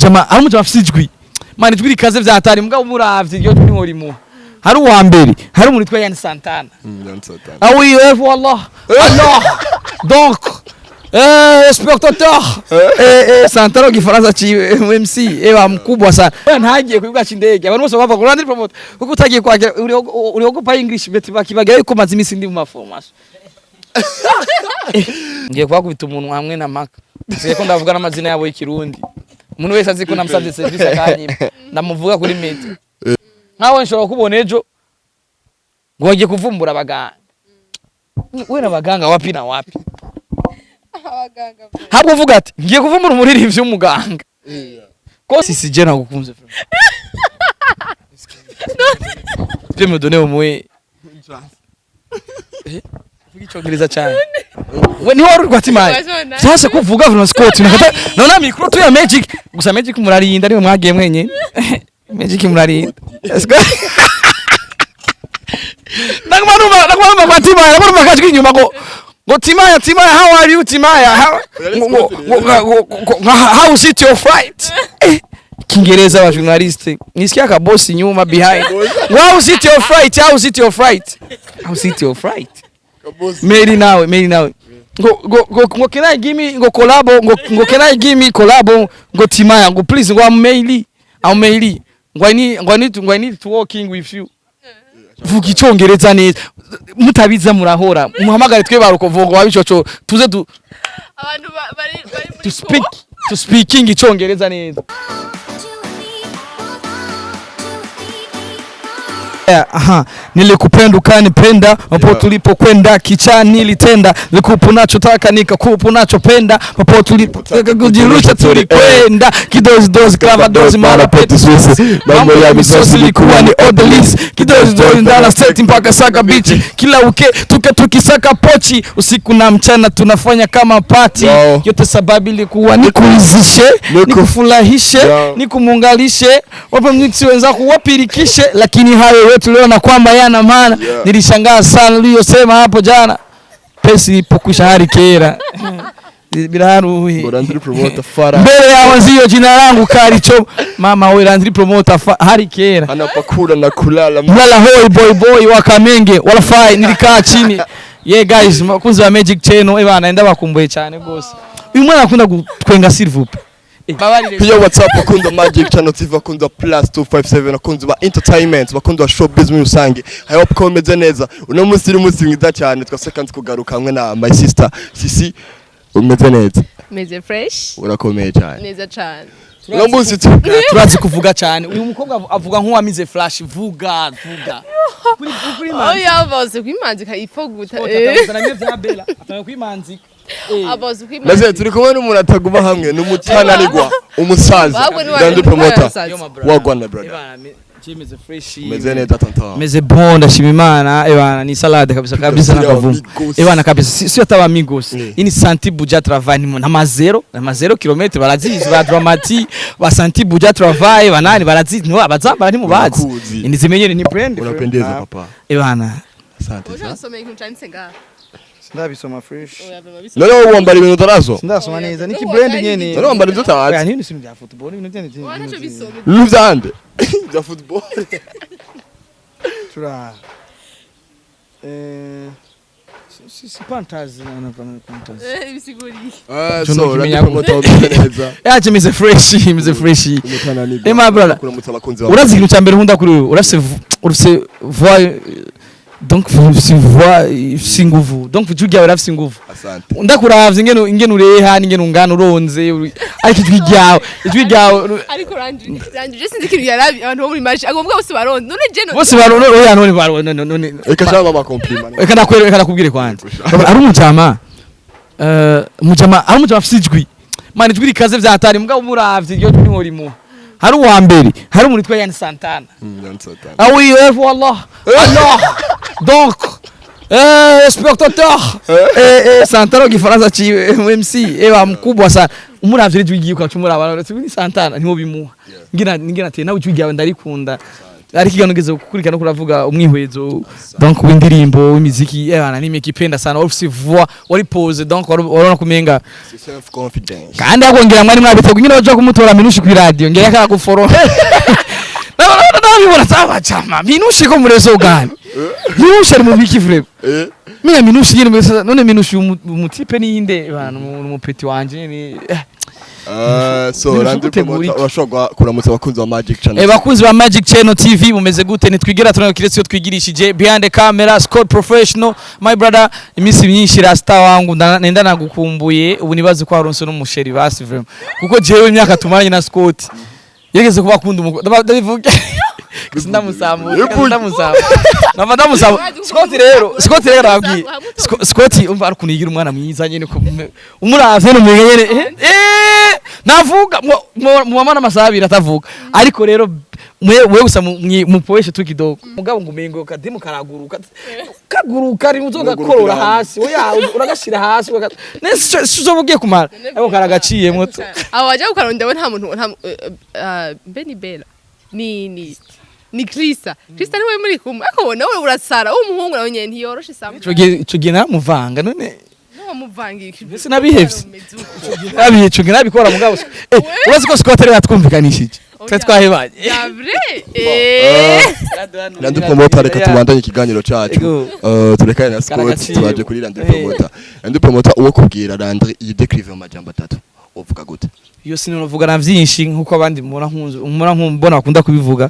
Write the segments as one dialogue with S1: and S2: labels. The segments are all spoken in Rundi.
S1: Umujama ari umujama afise ijwi, man, ijwi rikaze vyatari, mugabo umuravye iryo jwi niho rimuha. Hari uwa mbere, hari umuntu witwa Yan Santana.
S2: Yan Santana.
S1: Ah oui, wallah. Alors, donc, spectateur, Santana Gifaransa ciwe MC, ewa mkubwa sana. Wewe ntagiye ku kibuga c'indege, abantu bose bava ku Landry Promoter. Kuko utagiye kwakira uri ogopa English beti bakibagira yuko maze imisi ndi mu maformation. Ngiye kubakubita umuntu hamwe na maka. Siye ko ndavuga n'amazina yabo y'ikirundi. Umuntu wese azi ko namusavye service akanyima. Ndamuvuga kuri media. Nkawe nshobora kubona ejo ngo bagiye kuvumbura abaganga. We n'abaganga wapi na wapi?
S3: Abaganga.
S1: Habwo uvuga ati ngiye kuvumbura umuririmbyi w'umuganga. Ko si je nagukunze. Tu peux me donner au moins. Vuga icyongereza cyane. We niho wari uri kwatimaye. Sasa kuvuga vraiment Scott nakata naona micro tu ya Magic, gusa Magic murarinda, niwe mwagiye mwenye. Magic murarinda. Let's go. Naguma kwa Timaya, naguma kajwi inyuma ngo Timaya, Timaya, how are you, Timaya? How ngo how is it your flight? Kiingereza wa journaliste. Nisikia ka boss nyuma behind. How is it your flight? How is it your flight? How is it your flight? Mary nawe, Mary nawe. Ngo can I give me ngo collabo, ngo can I give me collabo, ngo Timaya, ngo please, ngo I'm Maili. I'm Maili. Ngo I need to working with you. Vuga icyongereza neza. Mutabiza murahora. Muhamagare twe barukovuga wabicoco tuze tu
S3: Abantu bari muri
S1: to speak to speaking icyongereza neza. Yeah, aha, nilikupenda ukanipenda popote tulipokwenda kicha nilitenda, nilikupa unachotaka nikakupa unachopenda, popote tulipotaka kujirusha tulikwenda, kidozidozi klavadozi mara peti Swiss, mambo ya misosi ilikuwa ni odelis, kidozidozi ndala seti mpaka saka bichi, kila uke tuke tukisaka pochi, usiku na mchana tunafanya kama party.
S2: Yo.
S1: Yote sababu ilikuwa nikuizishe, nikufurahishe, nikumuungalishe, wape mziki wenzako wapirikishe, lakini hayo yote uliona kwamba yana maana. Nilishangaa sana uliyosema hapo jana, pesi ilipokwisha hali kera biraruhi
S2: Ngo Landry Promoter Fara.
S1: Mbele ya wazio jina langu karicho mama we Landry Promoter hari kera
S2: Anapakula na kulala.
S1: Mlala hoi boy boy wa Kamenge walafai nilikaa chini. Yeah guys, makunzi wa Magic Channel, eh bana, ndabakumbuye cyane gose. Uyu mwana akunda gutwenga, s'il vous plaît. Babarire.
S2: Yo, what's up, bakunda Magic Channel TV, bakunda Plus 257, bakunzi ba entertainment, bakunda showbiz muri rusange. I hope ko meze neza. Uno munsi uri umunsi mwiza cyane, twase kandi kugaruka hamwe na my sister Sisi. Umeze neza?
S3: Meze fresh.
S2: Urakomeye cyane.
S3: Neza cyane.
S2: Uno munsi
S1: Turazi kuvuga cyane. Uyu mukobwa avuga nk'uwamize flash, vuga vuga. Kuri manzi.
S3: Oya, bose kwimanzika ipfo guta.
S1: Atazana bya Bella. Atanga kwimanzika.
S3: Abose kwimanzika.
S2: Naze turi kumwe n'umuntu ataguma hamwe, n'umutananirwa, umusaza
S3: Wabwo ni
S2: Landry Promoter.
S1: Yo, my brother.
S2: Wagwana, brother?
S1: Ebana, meze fresh.
S2: Umeze neza, tonton?
S1: Meze bon, ndashima Imana, ebana ni salade kabisa kabisa
S2: Kabisa,
S1: nakavumu.
S2: amigos.
S1: Ebana kabisa, si ataba amigos. Ini Santi Buja Travail ni nama zero kilometre barazizi ba Dramati, ba Santi Buja Travail banani barazizi no abazambara ntimubazi.
S2: Barakuzi.
S1: Ini zimenyere ni brand.
S2: Unapendeza, papa.
S1: Ebana.
S2: Asante
S3: Uje
S2: sana.
S3: usomeye ikintu canditse ngaha?
S4: Ndabisoma fresh.
S3: Oya, bima bisoma.
S2: None wambara ibintu utarazo?
S4: Ndasoma
S3: Oya,
S4: neza niki
S3: no,
S4: brand
S3: oya,
S4: nyene.
S2: None wambara ibyo utazi?
S1: Oya, ni ibintu bya football, ibintu byane.
S3: Oya, ntacyo bisoma.
S2: Ibintu byande bya football.
S4: Tura si pantas na pantas.
S3: Bisiguriye.
S2: Ah,
S1: Cyo
S2: so
S1: nukimenya
S2: Landry Promoter, umeze neza?
S1: Yaje meze fresh, meze fresh.
S2: Umutananirwa.
S1: Eh, my brother.
S2: Kuramutsa abakunzi bawe.
S1: Urazi ikintu cya mbere nkunda kuri wewe? Urafise voix, donc ufise voix ifise inguvu, donc ijwi ryawe rirafise inguvu.
S2: Asante.
S1: Ndakuravye ingene ureha n'ingene ungana uronze ariko ijwi ryawe
S3: Ariko Landry sinzi ikintu yarabi abantu bo muri maji agomba bose baronze none je no
S1: Bose baro oya, none baro none
S2: Reka shaka baba compliment.
S1: Reka ndakwere, reka ndakubwire kwanza. Ari umujama, umujama ari umujama afise ijwi, man, ijwi rikaze vyatari, mugabo umuravye iryo jwi niho rimuha. Hari uwa mbere, hari umuntu witwa Yan Santana.
S2: Yan Santana.
S1: Ah oui, wallah. Alors, donc, spectateur, Santana Gifaransa ciwe MC, ewa mkubwa sana. Umuravye ijwi ryiwe ukaca umuraba, ni Santana niho bimuha. Ngira ngira ati nawe ijwi ryawe ndarikunda. Ari ikiganiro ugeze gukurikirana, ko uravuga umwihwezo donc w'indirimbo, w'imiziki. Bana, nimekipenda sana. Wari ufise voix, wari pose, donc warabona kumenga
S2: Self confidence.
S1: Kandi akongera mwari mwabiteguye nyine, baja kumutora Minushi ku radio, ngera akaguforo nabibona sawa chama Minushi ko murezo gani, Minushi ari mu biki vraiment? Mina Minushi nyine muri none Minushi umutipe ni inde bana, umupeti wanje ni
S2: So
S1: Minushi
S2: Landry
S1: gutegura
S2: Promoter,
S1: iki?
S2: urashobora kuramutsa abakunzi ba Magic Channel.
S1: Bakunzi ba Magic Channel TV, mumeze gute? Nitwigira tunako kiretse iyo twigirishije. Behind the camera, Scott Professional, my brother, iminsi myinshi, rasta wangu, nenda nagukumbuye. Ubu nibaze ko waronse n'umusheri basi vraiment, kuko jewe imyaka tumaranye na Scott yegeze kuba akunda umugore, ndabivuge ndamusamuka, nava ndamusamuka. Scott rero arabwiye Scott, umva, ari ukuntu yigira umwana mwiza nyene, ko umuravye n'umenga nyene navuga mu mama n'amasaha abiri atavuga. Ariko rero mwe gusa mupoeshe tu kidogo, mugabo ngo umengo kadimu karaguruka, kaguruka ari muzogakorora hasi, oya, uragashira hasi nese sizo ugiye kumara, ariko karagaciyemwo tu.
S3: Abo baje kukarondera we, nta muntu, nta mbe ni Bella, ni Krista. Krista niwe muri kumwe, ariko nawe urasara uwo muhungu nawe nyene ntiyoroshe samwe.
S1: Ico gihe naramuvanga none.
S3: No muvangiye.
S1: Mbese nabihevye. Nabihe ico gihe nabikora, mugabo urazi ko Scott ari yatwumvikanishije, twe twahebanye.
S3: Ya vrai eh.
S2: Landry Promoter, reka tubandanye ikiganiro cacu.
S1: Ego.
S2: Turekane na Scott.
S1: Karagaciro.
S2: Tubaje kuri Landry Promoter. Landry Promoter, uwo kubwira Landry yidécrive mu majambo atatu, uvuga gute?
S1: Iyo sinovuga na vyinshi nkuko abandi mubona nkunze mubona nkumbona bakunda kubivuga.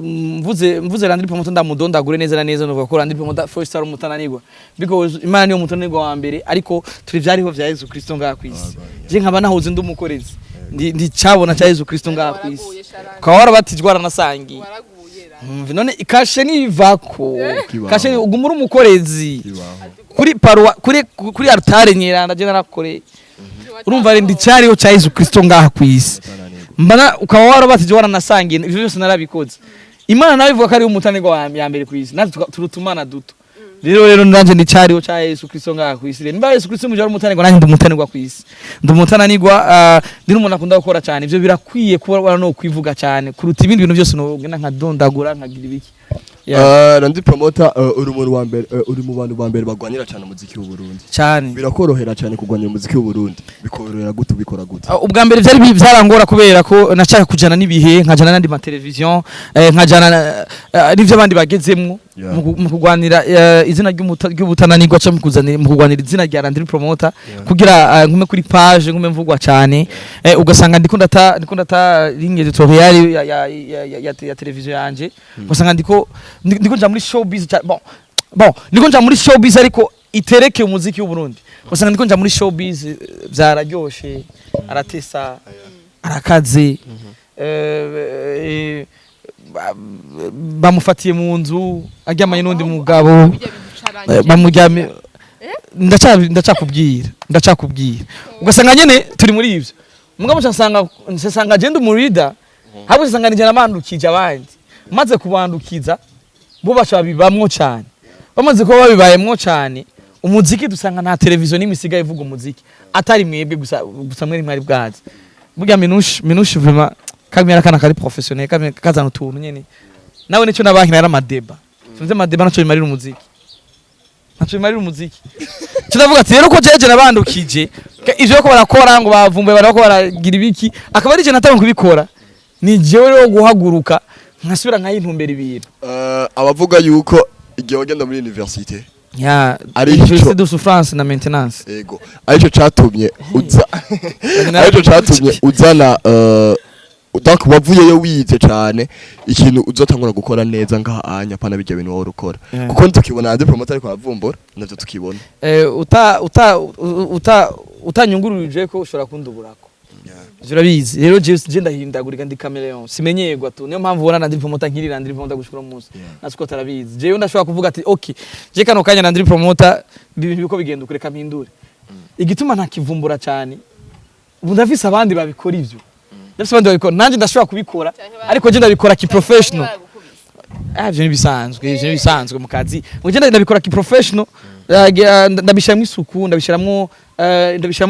S1: Mvuze Landry Promoter, ndamudondagure neza na neza, novuga ko Landry Promoter first star umutananirwa, because Imana niyo mutananirwa wa mbere, ariko turi vyariho vya Yesu Kristo ngaha kwisi. Je nkaba nahoze ndi umukorezi, ndi cabona ca Yesu Kristo ngaha kwisi, ukaba warabatijwe, waranasangiye. None kashe nivako.
S2: Kibaho.
S1: Kashe uguma uri umukorezi kuri paruwa, kuri altare nyeranda, je narakoreye. Urumva rero ndi cyariho cya Yesu Kristo ngaha kwisi, mbana ukaba warabatije, waranasangiye, ivyo byose narabikoze. Imana nawe ivuga ko ari umutanirwa wa ya mbere kwisi, natwe turutumana duto. Rero nanje ndi cyariho cya Yesu Kristo ngaha kwisi. Rero nimba Yesu Kristo muje ari umutanirwa, nanjye ndi umutanirwa kwisi, ndi umutananirwa. Ndi n'umuntu akunda gukora cyane. Ivyo birakwiye kuba wara no kwivuga cyane kuruta ibindi bintu byose nogenda nkadondagura nkagira ibiki. Yeah.
S2: Landry Promoter, uri umuntu wa mbere, uri mu bantu ba mbere bagwanira cyane umuziki w'u Burundi.
S1: Cyane.
S2: Birakorohera cyane kugwanira umuziki w'u Burundi? Bikorohera gute? Ubikora gute?
S1: Ubwa mbere byari byarangora kubera ko nashaka kujana n'ibihe, nkajana n'andi mateleviziyo, nkajana n'ivyo abandi bagezemwo mu kugwanira izina ry'ubutananirwa, cyangwa mu kugwanira izina rya Landry Promoter, kugira nkume kuri page, nkume mvugwa cyane. Ugasanga ndiko ndata ligne editoriale ya televiziyo yanje, ugasanga ndiko nja muri showbiz bon, ndiko nja muri showbiz ariko itereke umuziki w'u Burundi. Ugasanga ndiko nja muri showbiz, vyararyoshe, aratesa, arakaze, bamufatiye mu nzu aryamanye n'undi mugabo, bamuryamye. Ndacakubwira, ugasanga nyene turi muri ivyo. Mugabo nsanga je ndi umurida, ahubwo nsanga nije nabandukije abandi. Maze kubandukiza, bo baca babibamwo cyane. Bamaze kuba babibayemwo cyane, umuziki dusanga nta televiziyo n'imwe isigaye ivuga umuziki atari mwebwe gusa. Gusa mwe mwari bwazi burya Minushi vraiment kamera kana kari professionnel, kamera kazana utuntu nyene nawe nicyo na banki nari amadeba, sinzi amadeba naco bimarira umuziki, ntaco bimarira umuziki. Tunavuga ati rero ko jeje nabandukije ivyo ko barakora ngo bavumbuye, barako baragira ibiki, akaba ari je natanga kubikora, ni jewe rero guhaguruka nkasubira nkayintumbera ibintu.
S2: Abavuga yuko igihe wagenda muri université
S1: ya
S2: Ari
S1: Université de souffrance na maintenance.
S2: Ego, arico catumye uzana donc wavuyeyo wize cane ikintu uzotangura gukora neza ngaha anya pana bijya bintu wahora ukora, kuko ntukibona Landry Promoter ariko aravumbura navyo tukibona.
S1: Uta utanyungururije ko ushobora kunduburako. Ivyo urabizi rero, je ndahindagurika, ndi chameleon, simenyerwa tu. Niyo mpamvu ubona Landry Promoter nkiri Landry Promoter gushika uno munsi. Na Scott arabizi, jewe ndashobora kuvuga ati okay, je kano kanya Landry Promoter biko bigenda ukureka mpindure. Igituma ntakivumbura cyane, ubu ndafise abandi babikora ivyo, ndafise abandi babikora, nanje ndashobora kubikora, ariko je ndabikora ki professional. Ah, ivyo nibisanzwe mu kazi. Mugenda ndabikora ki professional, ndabishiramwo isuku, ndabishiramwo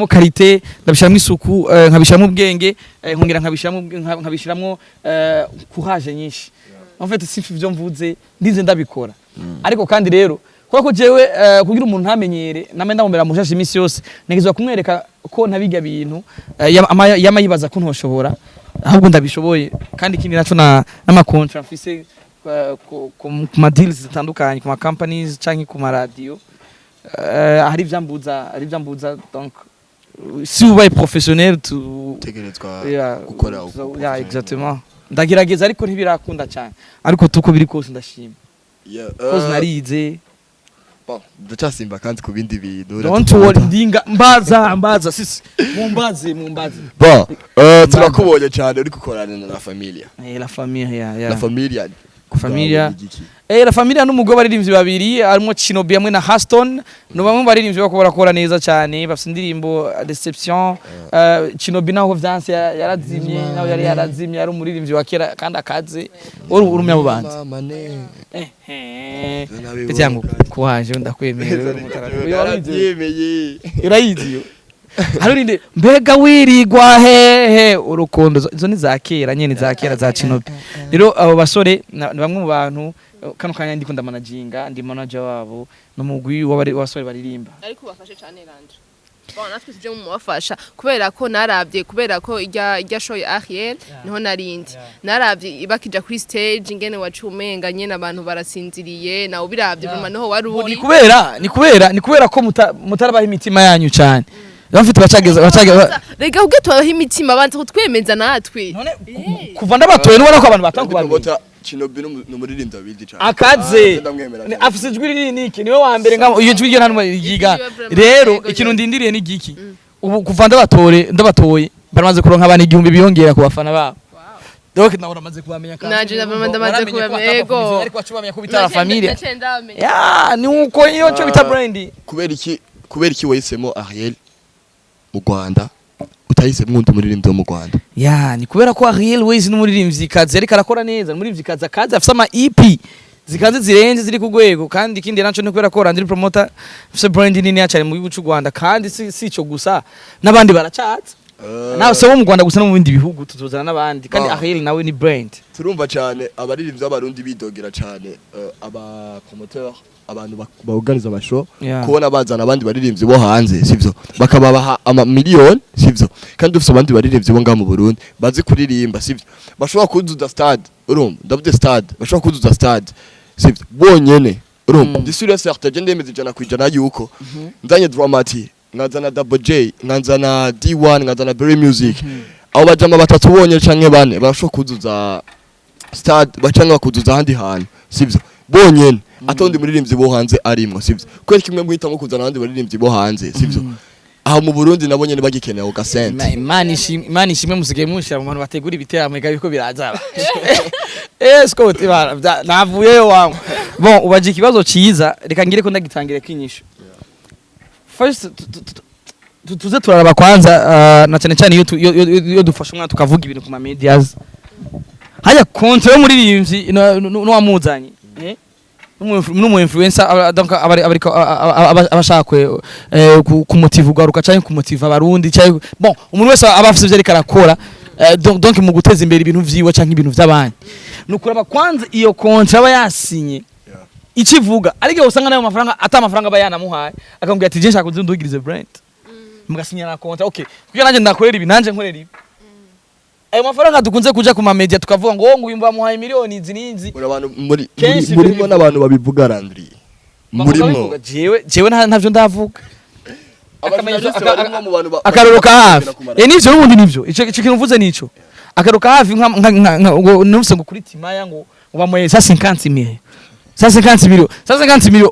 S1: qualité, ndabishiramwo isuku, nkabishiramwo ubwenge, nkongera nkabishiramwo courage nyinshi. En fait, si ivyo mvuze ndinze ndabikora, ariko kandi rero kubera ko jewe, kugira umuntu ntamenyere name ndamubera mushasha iminsi yose, ntegezwa kumwereka ko ntabiga bintu yama yibaza ko ntoshobora, ahubwo ndabishoboye. Kandi ikindi naco na n'ama contrat mfise ku ma deals zitandukanye, ku ma companies canke ku ma radio, hari ivyambuza. Donc si ubaye professionnel tu
S2: Utegerezwa
S1: Yeah,
S2: gukora
S1: so, yeah, exactement. Ndagerageza ariko ntibirakunda cyane, ariko tuko biri kose ndashima cause narize.
S2: Bon, ndacyasimba kandi ku bindi bintu.
S1: Don't worry, ndinga mbaza, mbaza sisi, mumbaze, mumbaze.
S2: Bon, turakubonye cyane uri gukorana na La Familia.
S1: Eh, La Familia, yeah.
S2: La Familia.
S1: Familia.
S2: Ni igiki?
S1: Eh, La Familia n'umugwi w'abaririmbyi babiri harimo Chinobi hamwe na Haston. No bamwe mu baririmbyi bako barakora neza cyane, bafite indirimbo Deception. Chinobi naho vyanse yarazimye, naho yari yarazimye, yari umuririmbyi wa kera kandi akaze uri urumya mu bandi.
S2: Mama ne.
S1: Eh,
S2: Nabibonye
S1: cyangwa
S2: kandi.
S1: kuwaje ndakwemera.
S2: Narabyemeye.
S1: Urayizi yo hari urinde mbega wirigwa hehe urukundo, izo ni za kera nyene, za kera za Chinobi. Rero abo basore ni bamwe mu bantu kano kanya ndiko ndamanaginga, ndi manager wabo n'umugwi w'abasore baririmba.
S3: Ariko ubafashe cyane Landry. Bon, natwe tuje mu mubafasha kubera ko narabye, kubera ko ijya show ya Ariel niho narindi, naravye bakija kuri stage ingene wacumenga nyene abantu barasinziriye, nawe ubiravye vraiment niho wari uri.
S1: Ni kubera ko mutarabaha imitima yanyu cyane, bafite bacageza.
S3: Rega ubwe tubaha imitima, banza kutwemeza natwe.
S1: None kuva ndabatoye nubona ko abantu batanga kubamenya.
S2: Promota Chinobi ni umuririmbyi abizi cyane.
S1: Akaze.
S2: Ah, ndamwemera cyane.
S1: Afise ijwi rinini, niwe wa mbere ngamo iyo jwi ryo nta numwe ryiga.
S3: Ijwi vraiment,
S1: Rero
S3: yego,
S1: ikintu
S3: yego.
S1: ndindiriye ni giki? Ubu kuva ndabatoye baramaze kuronka abantu 1000 biyongera ku bafana babo. Donc nawe uramaze kubamenya kandi.
S3: Nanje ndamaze
S1: Waramenye ko
S3: kubamenya, yego.
S1: batapfa, ariko wacu bamenya ko bita La Familia.
S3: Naciye ndamenya.
S1: Ya, ni uko iyo cyo bita brand.
S2: Kubera iki wahisemo Ariel mu Rwanda, utahisemo undi muririmbyi wo mu Rwanda?
S1: Ya, ni kubera ko Ariel Ways n'umuririmbyi kazi ariko arakora neza, n'umuririmbyi kazi akazi afise ama EP zikaze zirenze ziri ku rwego. Kandi ikindi naco ni kubera ko Landry Promoter afise brand nini cyane mu gihugu cy'u Rwanda, kandi si ico gusa, n'abandi baracatse nawe se wo mu Rwanda gusa, no mu bindi bihugu tuzozana n'abandi kandi.
S2: Ah.
S1: Ariel nawe ni brand.
S2: Turumva cyane abaririmbyi b'abarundi bidogera cyane, aba promoteur, abantu baorganiza ama show, kubona bazana abandi baririmbyi bo hanze, sivyo, bakababaha ama miliyoni, sivyo, kandi dufite abandi baririmbyi bo ngaha mu Burundi bazi kuririmba, sivyo, bashobora kuzuza stade. Urumva, ndavuze stade, bashobora kuzuza stade, sivyo, bonyene. Urumva, ndi sûr et certain, je ndemeza 100% yuko nzanye Dramati, nkazana Double J, nkazana D1, nkazana Berry Music, abo bajama batatu bonyene canke bane barashobora kuzuza stade bacanga bakuzuza ahandi hantu, sivyo, bonyene, atondi muririmbyi bo hanze arimwo, sivyo. Kubera kimwe muhitamwo kuzana abandi baririmbyi bo hanze, sivyo, aho mu Burundi nabo nyene bagikeneye ugasente.
S1: Imana ishimwe musigaye munshira mu bantu bategura ibiteramo, ega biriko biraza. Eh, Scott ibara navuyeyo wangu. Bon, ubaje ikibazo ciza, reka ngire ko ndagitangire kinyisho. First tuze turaraba kwanza, na cyane cyane iyo dufashe umwana tukavuga ibintu ku ma medias haya, contrat yo muririmbyi n'uwamuzanye, eh, n'umu influencer, donc abariko abashaka kumotiva ugaruka canke kumotiva abarundi canke, bon, umuntu wese aba afise ivyo ariko arakora, donc mu guteza imbere ibintu vyiwe canke ibintu vy'abandi, ni ukuraba kwanza iyo contrat aba yasinye ikivuga. Ariko usanga nayo mafaranga ata mafaranga aba yanamuhaye, akamubwira ati: "Je nshaka kuzindugirize brand." Mugasinya na contrat, okay, kugira nanje ndakorera ibi, nanje nkorera ibi. Ayo mafaranga dukunze kuja ku ma media tukavuga ngo uyu bamuhaye miliyoni izi n'izi.
S2: Muri abantu muri
S1: Kenshi
S2: murimo
S1: ibyo
S2: n'abantu babivuga, Landry, murimo.
S1: Bavuga, jewe ntavyo ndavuga.
S2: Abajournaliste barimwo mu bantu
S1: Akaroro ka hafi
S2: ku maradiyo.
S1: Eh, nivyo n'ubundi nivyo, ico kintu mvuze nico akaroro ka hafi nka ngo numvise ngo kuri Timaya ngo bamuhaye 150 millions, 150 millions, 150 millions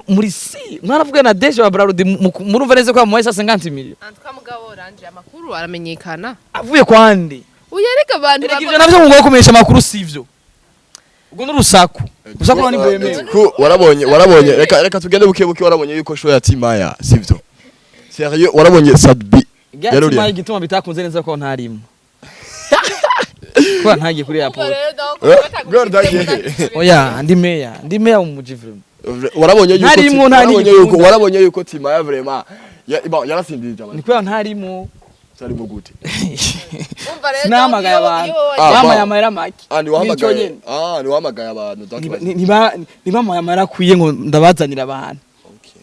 S1: muri si mwaravuga na DG wa Brarudi, murumva neza ko bamuhaye 150 millions.
S3: Antuka mugabo Landry, amakuru aramenyekana.
S1: Avuye kwandi?
S3: Uyereka abantu.
S1: Erega ivyo navyo ngo kumenyesha amakuru sivyo, ubwo n'urusaku, urusaku nani bwemewe.
S2: Warabonye, reka tugende buke buke. Warabonye yuko show ya Timaya, sivyo, sérieux, warabonye Sadbi
S1: Timaya igituma bitakunze neza ko ntarimo. Kubera ntagiye kuri airport.
S2: Kubera utagiye.
S1: Oya, ndi meya, ndi meya mu muji vraiment.
S2: Warabonye yuko
S1: Ntarimwo, nta
S2: warabonye yuko
S1: n'igikunda.
S2: Warabonye yuko Timaya vraiment bon, yarasindije
S1: Ni
S2: abantu.
S1: kubera ntarimo.
S2: Cyarimo gute?
S1: Sinahamagaye abantu.
S2: Ah,
S1: Bampaye
S2: bon.
S1: amahera make.
S2: Ah, ni
S1: Nico
S2: wahamagaye.
S1: nyene.
S2: Ah, ni wahamagaye abantu, donc
S1: Nibampaye amahera akwiye ngo ndabazanira abantu.
S2: Okay.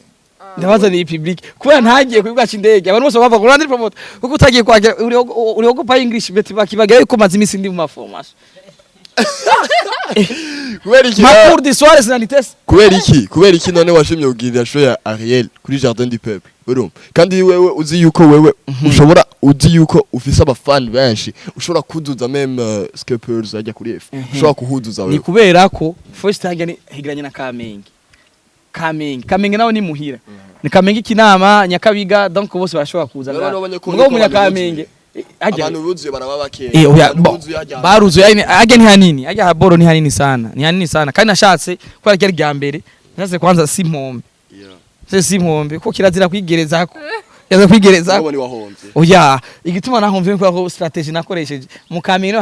S1: Ndabazaniye public kubera ntagiye ku kibuga c'indege, abantu bose bava ku Landry Promoter kuko utagiye kwakira uri kupa English bet bakibagira yuko maze imisi ndi mu ma formation.
S2: Kubera iki?
S1: Ma cours du soir sinanitese.
S2: Kubera iki none washimye kugirira show ya Ariel kuri Jardin du Peuple, urumva kandi wewe uzi yuko wewe ushobora, uzi yuko ufise abafani benshi, ushobora kuduza même Skeppers ajya kuri F, ushobora kuhuduza
S1: Ni
S2: wewe?
S1: Kubera ko first hajya ni hegeranye na Kamenge. Kamenge nawe ni muhira, ni Kamenge, Kinama, Nyakabiga, donc bose barashobora kuza.
S2: Rero nabonye ko
S1: mugabo
S2: nuko
S1: munya
S2: abantu
S1: Kamenge hajya
S2: abantu buzuye baraba bake.
S1: Oya,
S2: Abantu
S1: bon,
S2: buzuye hajya.
S1: Baruzuye hajya ni hanini, hajya haboro ni hanini sana, ni hanini sana. Kandi nashatse kubera ryari rya mbere, nashatse kwanza si impombe. Si impombe ko kirazira kwigerezako, yaza kwigerezako.
S2: Mugabo ni wahomvye.
S1: Oya, igituma nahomvye kubera ko strategy nakoresheje mu Kamenge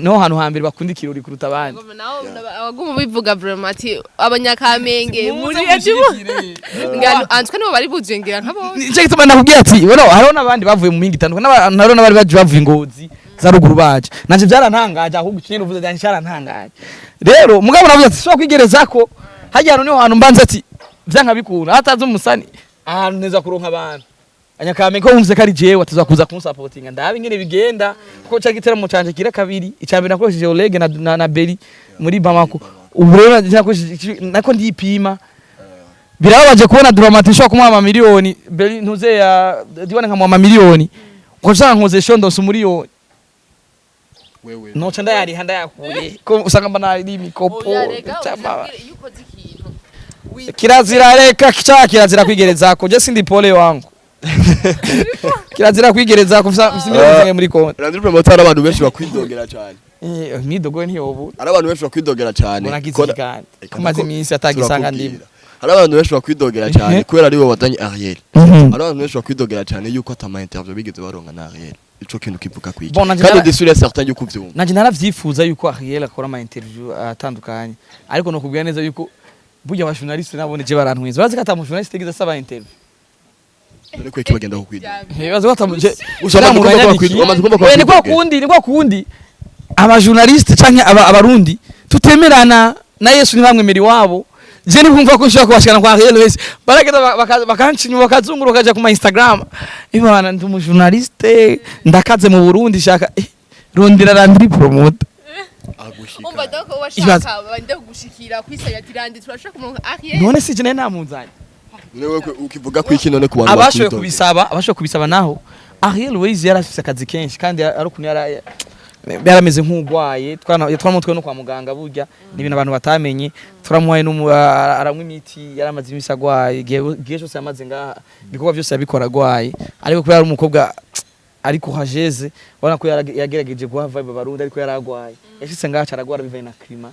S1: niho hantu hambere bakunda ikirori kuruta abandi.
S3: Abaguma bivuga vraiment ati abanyakamenge muri ngano antwe nibo bari buzuye ngira nka bose.
S1: Nicyo gituma nakubwiye ati bueno, hariho n'abandi bavuye mu mingi itandukanye, hariho n'abari baje bavuye Ingozi za ruguru baje. Nanje byarantangaje, ahubwo ikintu uvuze byanje cyarantangaje. Rero mugabo navuze ati sho kwigereza ko hajya hantu niho hantu mbanza ati vyanka bikunda hatazi umusani ahantu neza kuronka abantu Anyakamenge ko wumvise ko ari jewe atazwa kuza kunsapotinga, ndabe ingene bigenda, kuko ca giteramo canje kira kabiri. Icambere nakoresheje Oleg na Beri muri Bamako, ubu rero nakoresheje nako ndipima. Birababaje kubona Dramati ishobora kumuha amamiliyoni, Beri ntuze ya Diwane nkamuha amamiliyoni, uko nshaka nkoze show ndonse umuriyoni.
S2: Wewe
S1: Noca ndayariha ndayakuye ko usanga mba nari imikopo.
S3: Oya, rega
S1: cyangwa-
S3: uzabwire iyo ukoze ikintu
S1: Kirazira, reka cha kirazira kwigerezako. Je sindi pole wangu, kirazira kwigerezako mfise miliyoni muri konti.
S2: Landry Promoter, hari abantu benshi bakwidogera cyane.
S1: Eh, midogo ntiyobu.
S2: Hari abantu benshi bakwidogera cyane.
S1: Muragize
S2: Kona-
S1: iki kandi kumaze iminsi atagisanga ndimo?
S2: Turakubwira. Hari abantu benshi bakwidogera cyane kubera aribo wazanye Ariel. Hari abantu benshi bakwidogera cyane yuko atama interview bigeze baronka na Ariel. Ico kintu kivuga kwiki?
S1: Bon, nanje
S2: Kandi
S1: nara-
S2: ndi sûr et certain yuko uvyumva.
S1: Nanje naravyifuza yuko Ariel akora ama interview atandukanye, ariko no kubwira neza yuko burya aba journaliste nabone je barantwiza, bazi ko ata mu journaliste yigeze asaba interview.
S2: None kweki bagenda kukwidogera?
S1: Bazi ko ata mu je
S2: Gusa wamaze kumva ko wamaze kumva ko
S1: Oya, ni kwa
S2: bakwidogera.
S1: kundi, ni kwa kundi aba journaliste canke aba abarundi tutemerana na Yesu, ntibamwemera iwabo. Je nikumva ko nshobora kubashikana kwa Ariel wese, baragenda bakanca inyuma, bakazunguruka bakaja ku ma Instagram. Ibana ndi umu journaliste ndakaze mu Burundi, shaka rondera Landry Promoter.
S2: Agushika.
S3: Umva, donc
S1: Ibaze.
S3: washaka bande kugushikira kwisabira ati randi turashaka kumuronka Ariel.
S1: None si je nari namuzanye.
S2: None wewe ukivuga kwiki none ku bantu
S1: Abashoboye
S2: bakwidogera?
S1: kubisaba, abashoboye kubisaba naho Ariel Ways yari afise akazi kenshi, kandi ari ukuntu yarameze nk'ugwaye, twaramutwe no kwa muganga. Burya ni ibintu abantu batamenye, turamuhaye aranywa imiti, yaramaze imisi agwaye. Igihe cyose yamaze ngaha ibikorwa byose yabikora agwaye, ariko kubera ari umukobwa ariko hajeze ubona ko yagerageje guha vibe abarundi, ariko yaragwaye. Yashitse ngaha caragwara bivanye na climat,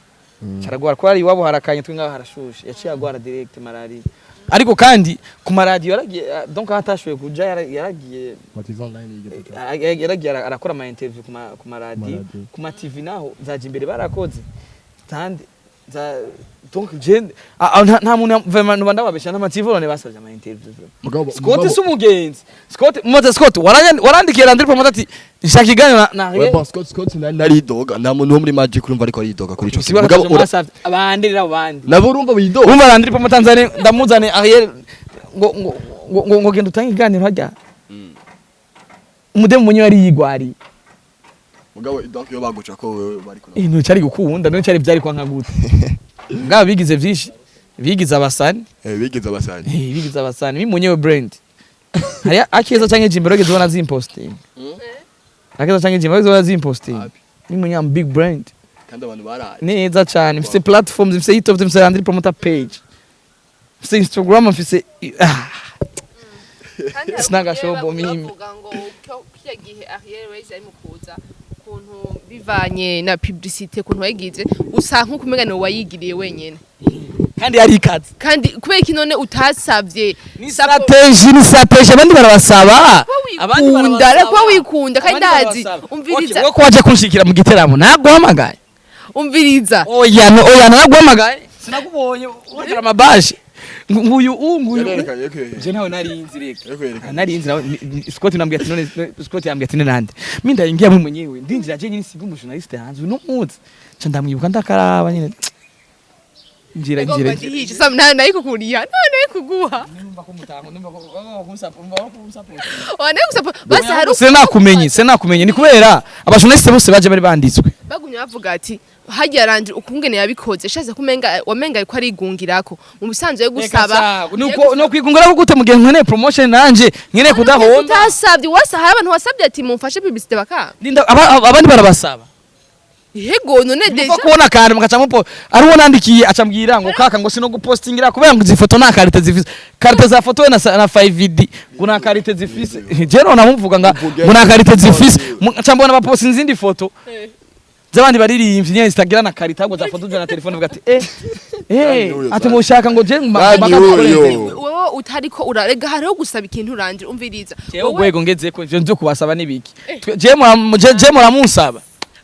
S1: caragwara kubera iwabo harakanye, twe ngaha harashushe, yaciye agwara direct malaria. Ariko kandi ku maradiyo yaragiye, donc aho atashoboye kuja yaragiye yaragiye arakora ama interview ku maradiyo, ku ma TV naho zaje imbere barakoze kandi za donc je nta muntu vraiment nuba ndababesha n'ama TV none basavye ama interview vraiment. Scott si umugenzi, Scott mumaze Scott warandikiye Landry Promoter ati nshaka ikiganiro na
S2: We bon, Scott naridoga, nta muntu wo muri Magic urumva ariko aridoga kuri ico kintu.
S1: Sigura
S2: Mugabo
S1: ko mwasavye abandi rero abandi.
S2: Nabo urumva bidoga.
S1: Umva, Landry Promoter nzane ndamuzane Ariel ngo genda utange ikiganiro hajya umudemu munye yari yigwariye.
S2: Mugabo donc iyo baguca ko wewe bari kuna.
S1: Ibintu cyari gukunda none cyari byari kwanka gute? Ngabo bigize byinshi, bigize abasani.
S2: Eh, bigize abasani.
S1: Eh, bigize abasani bimunyewe brand. Hari akeza canke jimbero bageze ubona zimposting, akeza canke jimbero bageze ubona zimposting.
S2: Abi.
S1: Bimunye am big brand.
S2: Kandi abantu baraje.
S1: Neza cyane, mfise platforms, mfise YouTube, mfise Landry Promoter page, mfise Instagram, mfise
S3: Kandi hari
S1: Sinagashobo
S3: ukuntu
S1: mimi.
S3: bavuga ngo kiriya gihe Ariel Ways ari mu kuza, ukuntu bivanye na publicité ukuntu wayigize, usa nk'uko umenga ni wayigiriye wenyene.
S1: Kandi yari ikaze.
S3: Kandi kubera iki none utasavye
S1: Ni strategy, ni strategy, abandi barabasaba.
S3: Ko
S1: Abandi
S3: wikunda,
S1: barabasaba.
S3: ariko kuba wikunda kandi
S1: Abandi
S3: ndazi.
S1: barabasaba.
S3: Umviriza.
S1: Okay, wowe ko waje kunshikira mu giteramo, naguhamagaye?
S3: Umviriza.
S1: Oya, no, oya, naraguhamagaye? Sinakubonye uragera amabaje nguyu nguyu.
S2: Yarerekanye, yakwereka.
S1: Je nawe narinzi, reka.
S2: Yakwereka.
S1: Narinzi nawe Scott nambwiye ati none Scott yambwiye ati nande mimi ndaingia mimi mwenyewe, ndinjira je nyine, siga umujournaliste hanze uno munsi, nca ndamwibuka, ndakaraba nyine, ngira ngira.
S3: Ndihishe sam nayo nayikukuriya, nayo nayikuguha.
S1: Numva ko mutanga, numva ko kumsupport, kumsupport.
S3: Wa nayo basi hari
S1: Sinakumenye, sinakumenye, ni kubera abajournaliste bose baje bari banditswe.
S3: Bagumye bavuga ati hajya Landry ukungene yabikoze, shaze kumenga wamenga ariko arigungirako mu bisanzwe yo gusaba.
S1: Nuko no kwigungura ko gute mu gihe nkeneye promotion, nanje nkeneye kudahomba?
S3: Utasabye wasa, hari abantu wasabye ati mumfashe publicité bakanga.
S1: Ninda abandi barabasaba.
S3: Yego, none
S1: Muva
S3: déjà
S1: kubona akantu mugaca mupo ari uwo nandikiye, acambwira ngo kaka, ngo sino gupostingira kubera ngo izi foto nta qualité zifise, qualité za foto we na 5D, ngo nta qualité zifise. Je none namuvuga nga ngo nta qualité zifise. Nca mbona bapostinze izindi foto z'abandi baririmbyi nyene zitagira na qualité, ahubwo zafotojwe na telefone, uvuga ati eh eh,
S2: Nani
S1: ati mushaka ngo je
S2: Nani uyo?
S3: Wowe utariko urarega, hariho gusaba ikintu urangira, umviriza.
S1: Jewe
S3: Wowe
S1: urwego ngezeko, ivyo nvyo kubasaba nibiki? Je muramunsaba?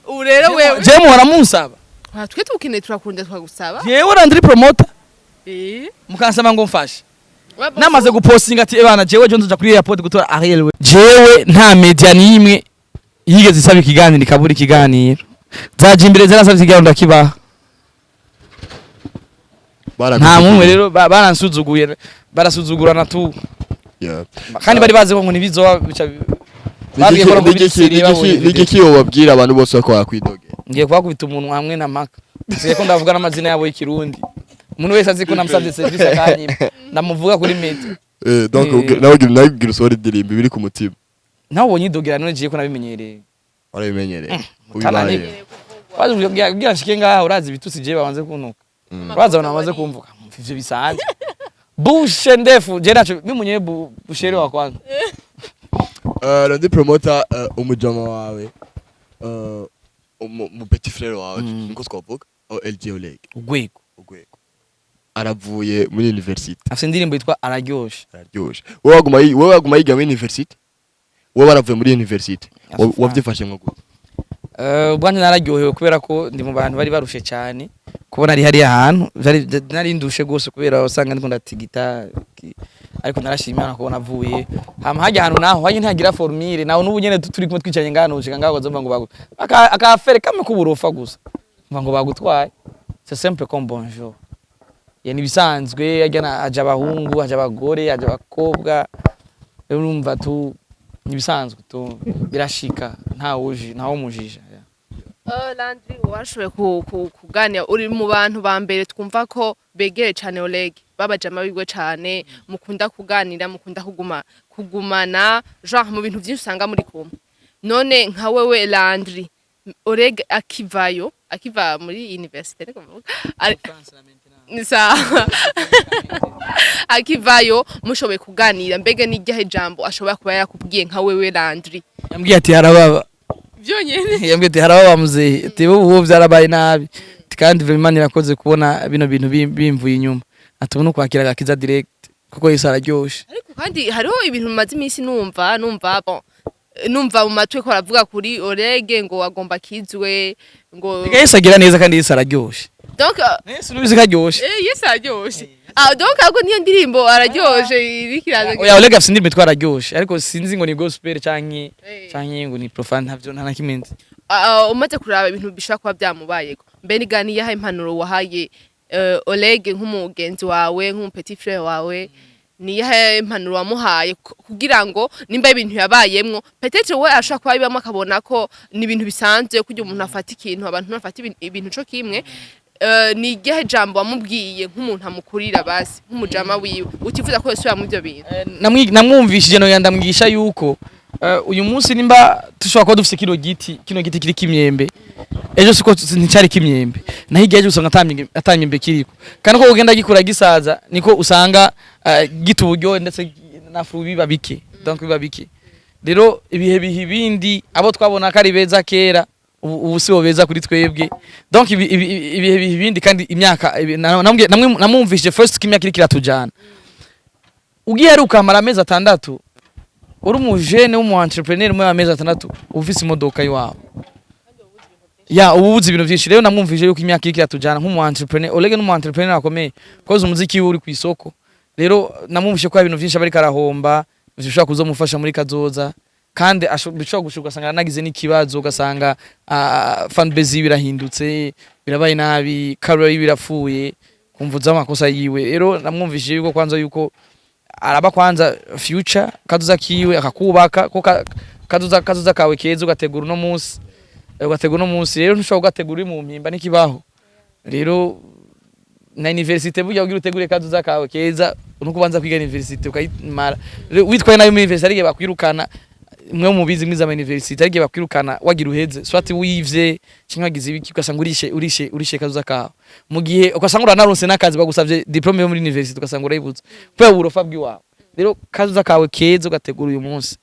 S3: Ubu rero wewe
S1: Je muhora munsaba?
S3: Ah, twe tukeneye, turakunda, twagusaba.
S1: Jewe Landry Promoter?
S3: Eh.
S1: Mukansaba ngo mfashe?
S3: Waba-
S1: Namaze gupostinga ati ebana, jewe jo nzoja kuri airport gutora Ariel. We jewe nta media nimwe yigeze isaba ikiganiro ikabura ikiganiro. Zaje imbere zarasabye ikiganiro, ndakibaha. Nta mumwe rero baransuzuguye, barasuzugurana tu. Kandi bari bazi ko ngo ntibizoba bica babwiye ko ngo biri babonye video.
S2: Nigiki wobabwira abantu bose ko bakwidogera?
S1: Ngiye kubakubita umuntu hamwe na maka, sigaye ko ndavuga n'amazina yabo y'ikirundi. Umuntu wese azi ko namusabye serivisi akanyima, ndamuvuga kuri media.
S2: Eh, donc nawe ugira usohora indirimbo biri ku mutima.
S1: Nawe ubonye idogera none, jiye ko nabimenyereye.
S2: Warabimenyereye.
S1: Utananiwe.
S2: Ubibaye.
S1: Waje kugira nshike ngaha, urazi ibitutsi je babanze kuntuka, urazi abantu bamaze kumvuga ivyo bisanzwe, bushe ndefu, je naco mimi mwenyewe bushere wa kwanza.
S2: Landry Promoter, umujama wawe, mu petit frère wawe, niko twavuga, LG Oleg.
S1: Ugwego.
S2: Ugwego aravuye muri university.
S1: Afite indirimbo yitwa Araryoshe.
S2: Araryoshe. Wowe waguma yiga muri university, wowe baravuye muri university. Wavyifashe nko gute?
S1: Ubwanjye nararyohewe kubera ko ndi mu bantu bari barushe cyane kubona ari hariya hantu. Nari ndushe rwose kubera usanga ndiko ndatigita ariko narashima Imana kubona avuye hama hajya ahantu naho hajya ntagira formule naho. N'ubu nyene turi kumwe twicaranye ngaha, ushika ngaho bazumva ngo bagu akafere kamwe k'uburofa gusa, umva ngo bagutwaye. C'est simple comme bonjour. Ya nibisanzwe, hajya haja abahungu, haja abagore, haja abakobwa. Rero urumva tu nibisanzwe tu, birashika, ntawe ntawe mujija.
S3: Landry, warashoboye kuganira, uri mu bantu ba mbere twumva ko begere cane Oleg, babajama biwe cane, mukunda kuganira, mukunda kugumana, genre mu bintu byinshi usanga muri kumwe. None nka wewe Landry, Oleg akivayo, akiva muri université, niko bavuga? Ni sawa, akivayo mushoboye kuganira, mbega n'iryahe jambo ashobora kuba yakubwiye nka wewe Landry?
S1: Yambwiye ati harababa.
S3: Byonyene?
S1: Yambwiye ati harababa muzehe, ati ubu byarabaye nabi. Ati kandi vraiment Imana irakoze kubona bino bintu bimvuye inyuma, ati ubu kwakira agakiza direct kuko Yesu araryoshe.
S3: Ariko kandi hariho ibintu bimaze iminsi numva, bon, numva mu matwi ko baravuga kuri Orege ngo agomba akizwe ngo
S1: Reka, Yesu agira neza kandi Yesu araryoshe.
S3: Donc
S1: Yesu nubizi ko aryoshe.
S3: Eh, Yesu araryoshe. Ah, donc ahubwo niyo ndirimbo araryoshe iriko iraza.
S1: Oya, Oleg afise indirimbo yitwa Araryoshe, ariko sinzi ngo ni gospel canke canke ngo ni profane, ntavyo nta na kimwe nzi.
S3: Ah, umaze kuraba ibintu bishobora kuba byamubayeko, mbe niga niyahe impanuro wahaye Oleg nk'umugenzi wawe, nk'umu petit frère wawe? Niyahe impanuro wamuhaye kugira ngo nimba ibintu yabayemwo, peut-être we ashobora kuba abibamwo akabona ko ni ibintu bisanzwe, kugira umuntu afata ikintu, abantu bafata ibintu co kimwe, ni igihe jambo wamubwiye nk'umuntu amukurira, basi nk'umujama wiwe, utifuza ko yosubira mu ivyo bintu?
S1: Namwumvishije no ndamwigisha yuko uyu munsi nimba dushobora kuba dufise kino giti kiriko imyembe, ejo siko nticari kimyembe, naho igihe ejo usanga ata myembe kiriko. Kandi uko ugenda gikura gisaza, niko usanga gita uburyohe ndetse na fruit biba bike, donc biba bike. Rero ibihe biha ibindi, abo twabona ko ari beza kera ubu sibo beza kuri twebwe. Donc ibihe biha ibindi, kandi imyaka namwumvishije first ko imyaka iriko iratujana. Ugiye ari ukamara amezi 6. Uri umujene w'umu entrepreneur, muri amezi 6 ufise imodoka iwawe, ya ubu ubuze ibintu byinshi. Rero namwumvije yuko imyaka iriko iratujana nk'umu entrepreneur, Oleg n'umu entrepreneur akomeye, koze umuziki wiwe uri ku isoko. Rero namwumvise ko hari ibintu byinshi aba ariko arahomba bishobora kuzomufasha muri kazoza, kandi bishobora gushika ugasanga anagize n'ikibazo, ugasanga fan base yiwe irahindutse, birabaye nabi, career yiwe irapfuye kumva z'amakosa yiwe. Rero namwumvise yuko kwanza yuko araba kwanza future, kazoza kiwe, akakubaka ko kazoza kawe keza ugategura uno munsi. Ugategura uno munsi rero ntushobora kugategura uri mu mpimba n'ikibaho. Rero na université burya kugira utegure kazoza kawe keza nuko ubanza kwiga université ukayimara. Rero witwaye nabi muri université arigihe bakwirukana. Mwe mubizi mwiza ama université, arigihe bakwirukana wagira uheze, soit wivye cyangwa wagize ibiki, ugasanga urishe kazoza kawe, mu gihe ugasanga uranaronse n'akazi bagusavye diplôme yo muri université, ugasanga urayibuze kubera uburofa bw'iwawe. Rero kazoza kawe keza ugategura uyu munsi.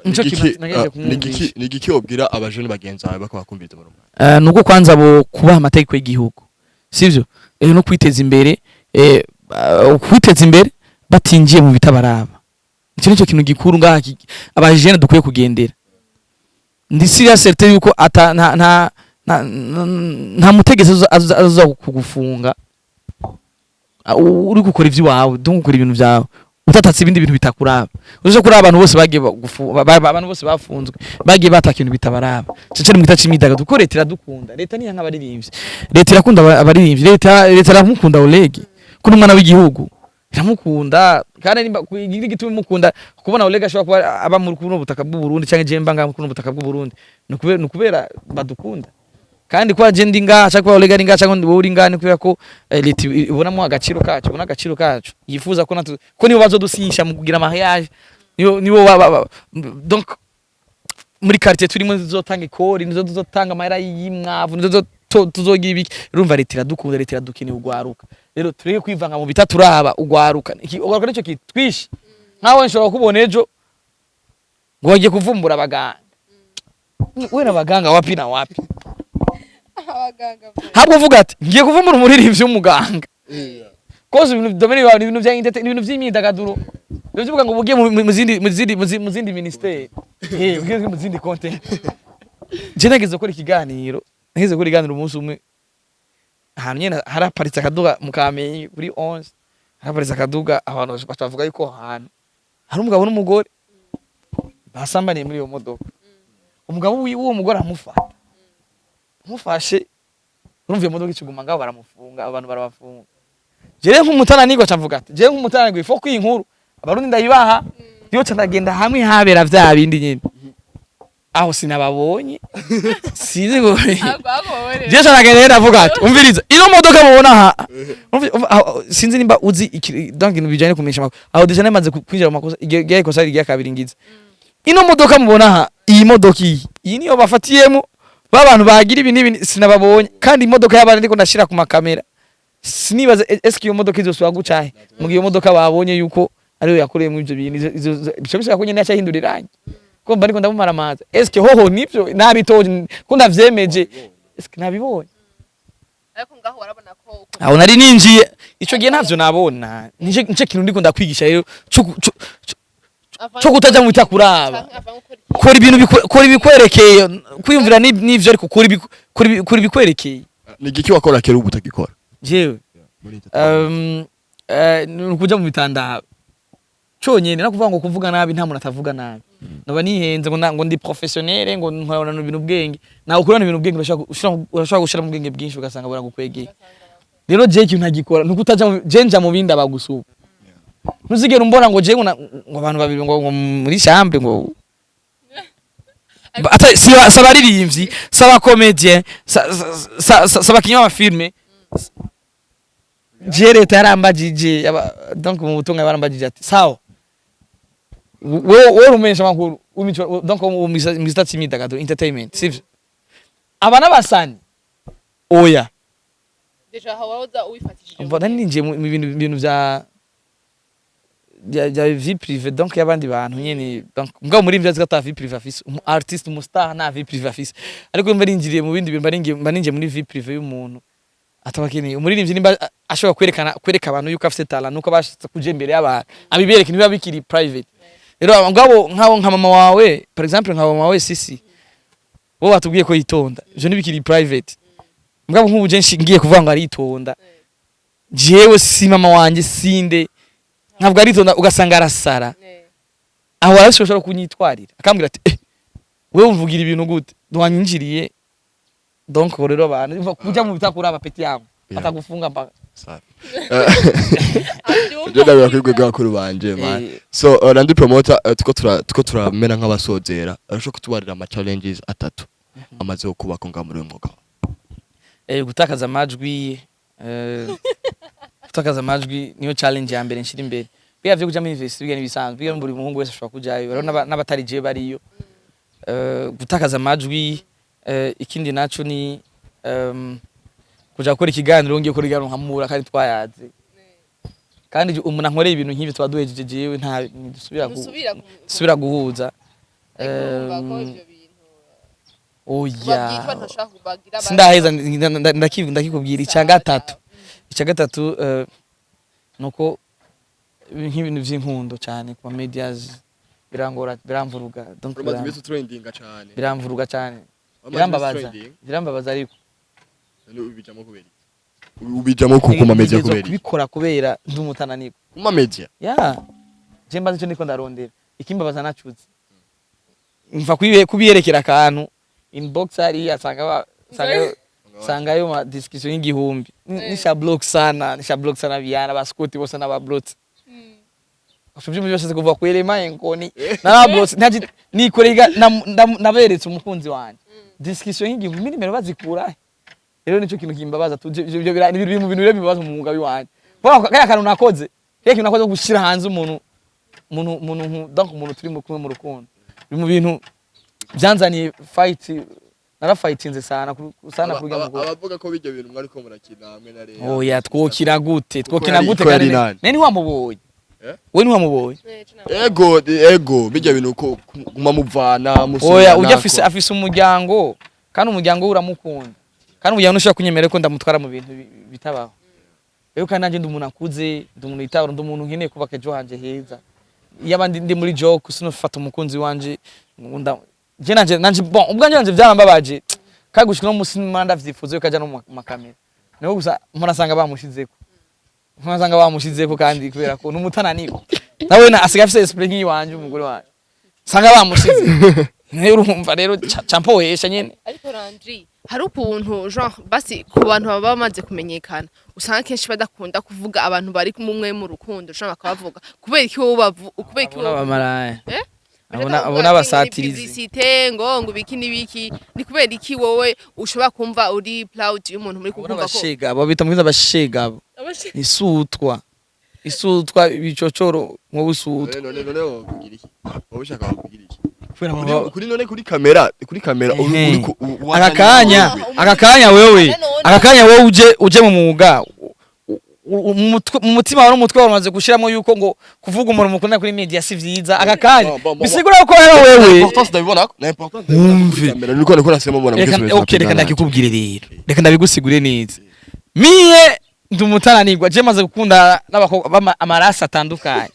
S1: Nico kintu nagerageje kumwumvisha.
S2: Ni igiki wobwira abajene bagenzi bawe bako bakumviriza muri umwanya?
S1: Nuko kwanza bo kubaha amategeko y'igihugu, sivyo? No kwiteza imbere, kwiteza imbere batinjiye mu bitabaraba. Icyo nicyo kintu gikuru ngaha abajene dukwiye kugendera. Ndi serious certain yuko ata nta mutegetsi azoza kugufunga. Uri gukora ivy'iwawe, donc gukora ibintu vyawe utatatse ibindi bintu bitakuraba. Uze kuri abantu bose bagiye abantu bose bafunzwe bagiye bataka ibintu bitabaraba, cece mu gita c'imyidagaduro, kuko leta iradukunda. Leta niya nk'abaririmbyi, leta irakunda abaririmbyi, leta iramukunda Oleg ko n'umwana w'igihugu, iramukunda. Kandi nimba igiti gituma imukunda, kubona Oleg ashobora kuba aba muri kuno butaka bw'u Burundi canke je mba ngaha muri kuno butaka bw'u Burundi, ni kubera badukunda. Kandi kuba je ndi ngaha canke kuba Oleg ari ngaha canke wowe uri ngaha, ni kubera ko leta ibonamo agaciro kacu, ibona agaciro kacu, yifuza ko natwe, ko nibo bazodusinyisha mu kugira mariage, nibo donc muri quartier turimo zizotanga ikori, nizo tuzotanga amahera y'imwavu, nizo tuzogira ibiki. Urumva leta iradukunda, leta iradukeneye ugwaruka. Rero tureke kwivanga mu bitaturaba. Ugwaruka ugwaruka nico kitwishe. Nkawe nshobora kubona ejo ngo bagiye kuvumbura abaganga. We n'abaganga wapi na wapi?
S3: Abaganga.
S1: Habwo uvuga ati ngiye kuvumbura umuririmbyi w'umuganga, koze ibintu domaine yawe ni ibintu bya entertainment, ni ibintu by'imyidagaduro. Bivuga ngo ugiye mu zindi ministère, ugiye mu zindi content. Je nageze gukora ikiganiro umunsi umwe ahantu nyene haraparitse akaduga mu Kamenge kuri 11, haraparitse akaduga. Abantu batavuga yuko aho hantu hari umugabo n'umugore basambaniye muri iyo modoka. Umugabo wiwe, uwo mugore aramufata, amufashe, urumva iyo modoka ikiguma ngaho, baramufunga, abantu barabafunga. Jewe nk'umutananirwa ca mvuga ati jewe nk'umutananirwa ifo ko iyi nkuru abarundi ndayibaha. Yo ca ndagenda hamwe habera vya bindi nyene, aho sinababonye, sinzi ngo jewe ca ndagenda rero ndavuga ati umviriza, ino modoka mubona aha, sinzi nimba uzi donc ibintu bijanye no kumenyesha amakuru. Aho déjà namaze kwinjira mu makosa, igihe ikosa rigiye kabiri ngize. Ino modoka mubona aha, iyi modoka iyi niyo bafatiyemo ba bantu bagira ibi n'ibi, sinababonye. Kandi imodoka y'abandi ndiko ndashira ku makamera, sinibaza eske iyo modoka izosubira gucahe mu gihe iyo modoka babonye yuko ariyo yakoreyemo ivyo bintu? Bica bisaba ko nyene yaca ahindura irangi, ko mba ariko ndamumara amazi. Eske hoho nivyo nabitoje ko ndavyemeje? Eske nabibonye?
S3: Ariko ngaho warabona ko
S1: Aho nari ninjiye ico gihe ntavyo nabona. Nico kintu ndiko ndakwigisha rero co kutaja mu bitakuraba. Kora ibintu kora ibikwerekeye, kwiyumvira n'ivyo, ariko kora ibikwerekeye.
S2: Ni igiki wakora kera ubu utagikora?
S1: Jewe
S2: Muri entertainment.
S1: Ni ukuja mu bitandaro conyene, no kuvuga ngo kuvuga nabi. Nta muntu atavuga nabi. Noba nihenze ngo ngo ndi professionnel, ngo nkorana ibintu ubwenge. Nawe ukorana ibintu ubwenge, urashobora gushira mu bwenge bwinshi ugasanga buragukwegeye. Rero je ikintu ntagikora nuko utaja je nja mu bindi abagusuba. Ntuzigera umbona ngo je ngo abantu babiri ngo muri chambre, ngo ata si abaririmbyi, si abacomédien, si abakinyi b'amafilme. Je leta yarambajije, donc mu butumwa barambajije ati sawa, wowe umenyesha amakuru w'imico, donc mu gisata c'imyidagaduro, entertainment, sivyo? Aba n'abasani oya.
S3: Déjà aho wahoza uwifatishije.
S1: Mbona ninjiye mu bintu bya vie privée, donc y'abandi bantu nyene. Donc mbwa muri mvya zikata vie privée afise umu artiste, umu star nta vie privée afise, ariko mba ninjiriye mu bindi bintu, mba ninjiye muri vie privée y'umuntu atabakeneye. Umuririmbyi nimba ashobora kwerekana, kwereka abantu yuko afise talent, nuko abasha kuja imbere y'abantu abibereke, ntibiba bikiri private. Rero ngabo nk'abo, nka mama wawe par exemple, nka mama wawe Sisi, bo batubwiye ko yitonda, ivyo ntibikiri private. Mugabo nk'ubu je ngiye kuvuga ngo aritonda, jewe si mama wanje, sinde ntabwo aritonda, ugasanga arasara. Aho arashobora kunyitwarira akambwira ati: "Eh, wewe umvugira ibintu gute wanyinjiriye?" Donc rero abantu kuja mu bitakura, petit yangu, atagufunga mpaka.
S2: Safi. Je ndabira kuri rwego bakuru banje, man. So Landry Promoter, tuko turamera nk'abasozera. Arashobora kutubarira ama challenges atatu amaze kubaka ngaho muri uyu mwuga?
S1: Gutakaza amajwi, gutakaza amajwi niyo challenge ya mbere nshira imbere. Biya vyo kuja muri university biga nibisanzwe, biga buri muhungu wese ashobora kujayo, rero n'abatari je bariyo. Gutakaza amajwi, ikindi naco ni kuja gukora ikiganiro, ngiye gukora ikiganiro nkamura kandi twayaze, kandi umuntu ankoreye ibintu nk'ibi tuba duhejeje, jewe nta ntidusubira
S3: Ntusubira
S1: dusubira guhuza.
S3: Ariko urumva ko ivyo bintu
S1: Oya.
S3: babyitwa ntashobora kubagira.
S1: Sindaheza, ndakikubwira. Icya gatatu, icya gatatu, nuko nk'ibintu vy'inkundo cyane ku ma medias birangora, biramvuruga. Donc
S2: Umaze iminsi trendinga cyane.
S1: Biramvuruga cyane.
S2: Umaze
S1: Birambabaza.
S2: iminsi trending.
S1: Birambabaza ariko.
S2: None ubijamo kubera iki? Ubijamo ku ma media
S1: Ntegerezwa
S2: kubera iki?
S1: Kubikora kubera ndi umutananirwa.
S2: Ku ma media.
S1: Ya, je mbaze ico ndiko ndarondera. Ikimbabaza, nacuze mva kubiyerekera akantu inbox hariya, sangayo ma discussion y'igihumbi. Nisha block sana, nisha block sana vijana ba Scott bose n'aba block ushobye byose kuva ku elema enkoni nara block ntaji nikorega. Naberetse umukunzi wanje discussion y'igihumbi, nimero bazikura he? Rero nico kintu kimbabaza tuje ivyo ni biri mu bintu rero bibabaza mu mwuga wanje. Kwa kaya kantu nakoze, kaya kintu nakoze gushira hanze umuntu donc umuntu turi mu kumwe mu rukundo, biri mu bintu byanzaniye fight. Narafightinze sana sana kurya mugore.
S2: Abavuga ko bijya bintu mwari ko murakina hamwe na Lea.
S1: Oya, twokina gute? Twokina gute?
S2: Ko yari
S1: Kandi
S2: nani?
S1: Ne ntiwamubonye?
S2: Eh?
S1: We ntiwamubonye?
S2: Ego, bijya bintu ko guma muvana musubirana.
S1: Oya, ujya afise umuryango, kandi umuryango we uramukunda, kandi umuryango ntushobora kunyemerera ko ndamutwara mu bintu bitabaho. Rero kandi nanjye ndi umuntu akuze, ndi umuntu yitabara, ndi umuntu nkeneye kubaka ejo hanje heza. Iyo abandi ndi muri joke, sinofata umukunzi wanje ngo je nanje bon, ubwanje nanje byarambabaje, kandi gushika no musi mara ndavyifuza yuko aja no mu makamera, niho gusa murasanga bamushizeko, murasanga bamushizeko, kandi kubera ko n'umutananirwa nawe na asigaye afise esprit nk'iyiwanje, umugore wanje sanga bamushize. Rero urumva rero campohesha nyene.
S3: Ariko Landry, hari ukuntu genre basi ku bantu baba bamaze kumenyekana usanga kenshi badakunda kuvuga abantu bari kumwe mu rukundo, genre bakabavuga. Kubera iki wowe kubera iki
S1: Abo
S3: wowe
S1: n'abamaraya.
S3: Eh?
S1: Abo n'abasatirizi.
S3: Publicité, ngo ibiki n'ibiki. Ni kubera iki wowe ushobora kumva uri proud y'umuntu muri
S1: Abo
S3: kukumva ko
S1: n'abashega, abo bita mu abashega, abo isutwa ibicocoro nko busutwa.
S2: None wokugira iki? Wowe ushaka wokugira iki?
S1: Kubera
S2: Kuri none kuri kamera uri
S1: Ehe.
S2: uri
S1: Aka kanya, aka kanya wewe, aka kanya wewe uje mu mwuga, mu mutima wawe n'umutwe wawe umaze gushiramo yuko ngo kuvuga umuntu mukunda kuri media si vyiza aka kanya.
S2: Bon, bon, bon.
S1: Bisigura ko rero wewe
S2: Importance ndabibona na importance ndabibona kuri
S1: Wumve.
S2: kamera, niko nasema mbona.
S1: Reka, okay, reka ndakikubwire rero, reka ndabigusigure neza. Miye ndi umutananirwa, je maze gukunda n'abakobwa amarasi atandukanye.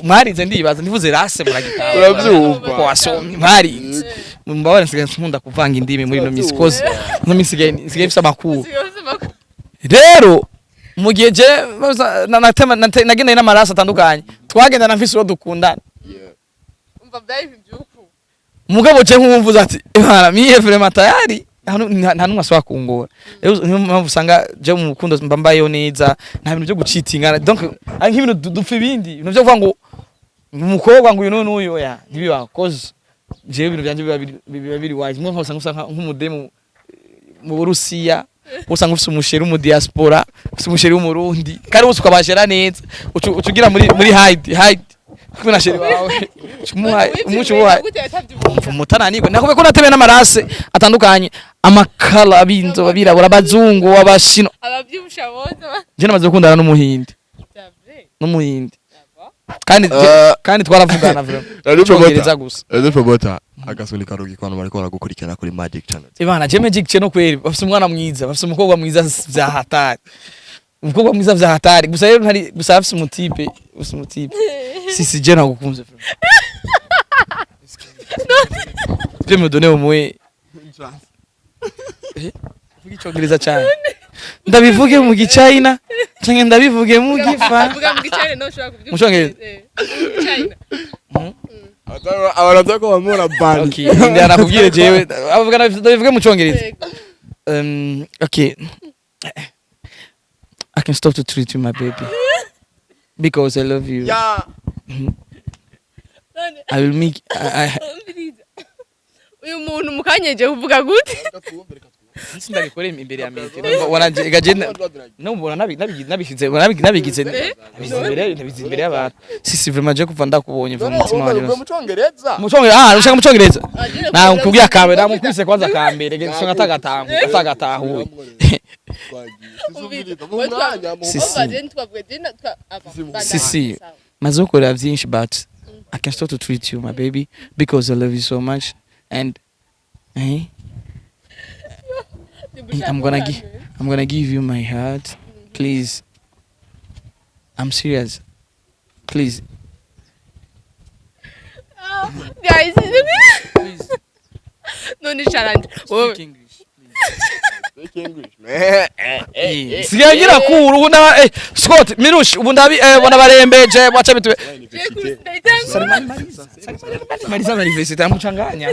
S1: Mwarize, ndibaza ndivuze race muragitahura.
S2: Turavyumva.
S1: Ko wasomye, mwarize. Mbabare, nsigaye nkunda kuvanga indimi muri ino misi, koze ino misi nsigaye mfise amakuru. Rero mu gihe je nagendanye n'amarasi atandukanye, twagendana mfise uwo dukundana.
S3: Umva, byari ibyuku.
S1: Mugabo je nkumvuze ati: "Ebana, miye vraiment tayari hano nta numwe asubira kungora." Rero niyo mpamvu usanga je mu rukundo mba mbayeho neza, nta bintu byo gucitingana. Donc ari nk'ibintu dupfa ibindi ibintu byo kuvuga ngo umukobwa ngo uyu n'uyu n'uyu, oya, ntibibaho, cause jewe ibintu byanje biba biri wise. Mwe usanga usa nk'umudemu mu Burusiya, usanga ufise umusheri mu diaspora, ufise umusheri w'Umurundi, kandi bose ukabashera neza. Uca ugira muri hide hide kumwe na chéri wawe, umuha umuco umuha. Umutananirwa nakubwiye ko natebe n'amarase atandukanye, amakala, abinzo, abirabura, abazungu, abashino.
S3: Abavyibusha bose.
S1: Je namaze gukundana n'Umuhindi, n'Umuhindi, kandi kandi twaravugana vraiment
S2: Landry Promoter.
S1: Icongereza gusa.
S2: Landry Promoter, agasoni karugi ku bantu bariko baragukurikirana kuri Magic Channel.
S1: Ibana je Magic Channel kweri bafise umwana mwiza, bafise umukobwa mwiza vya hatari. Umukobwa mwiza vya hatari. Gusa rero ntari gusa afise umutipe, ufise umutipe. Si je nagukunze vraiment. Tu peux me donner au moins vuga icyongereza cyane, ndabivuge mu gichina canke ndabivuge mu gifa
S3: Vuga mu gichina, no ushobora kubyumva.
S1: Mu Congereza?
S3: Mu China.
S2: Abantu ko bamura bani.
S1: Okay, ndana nakubwire jewe avuga ndabivuge mu cyongereza.
S3: Yego.
S1: Okay, I can stop to treat you, my baby, because I love you.
S2: Ya.
S3: None
S1: I will make I
S3: umviriza. Uyu muntu mukanyeje kuvuga gute?
S1: Sindabikore imbere ya metero waranje gaje no mbona nabigize nabigize nabigize imbere y'abantu. Si vraiment, je kuva ndakubonye vuba umutima wanje
S2: mu Cyongereza.
S1: Mu Cyongereza, ah, ushaka mu Cyongereza? Na nkubwiye akambere, namukubise kwanza akambere gisonga atagatahu atagatahuye. Si. Si. Maze gukorera byinshi, but I can start to treat you, my baby, because I love you so much and I'm gonna give you my heart. Please, I'm serious, please.
S3: Guys,
S1: Please.
S3: none challenge wowe.
S1: Speak English. Sigaye ngira kuru ubu nda Scott Mirush ubu ndabi bona barembeje wacha bitu. Maliza university amuchanganya.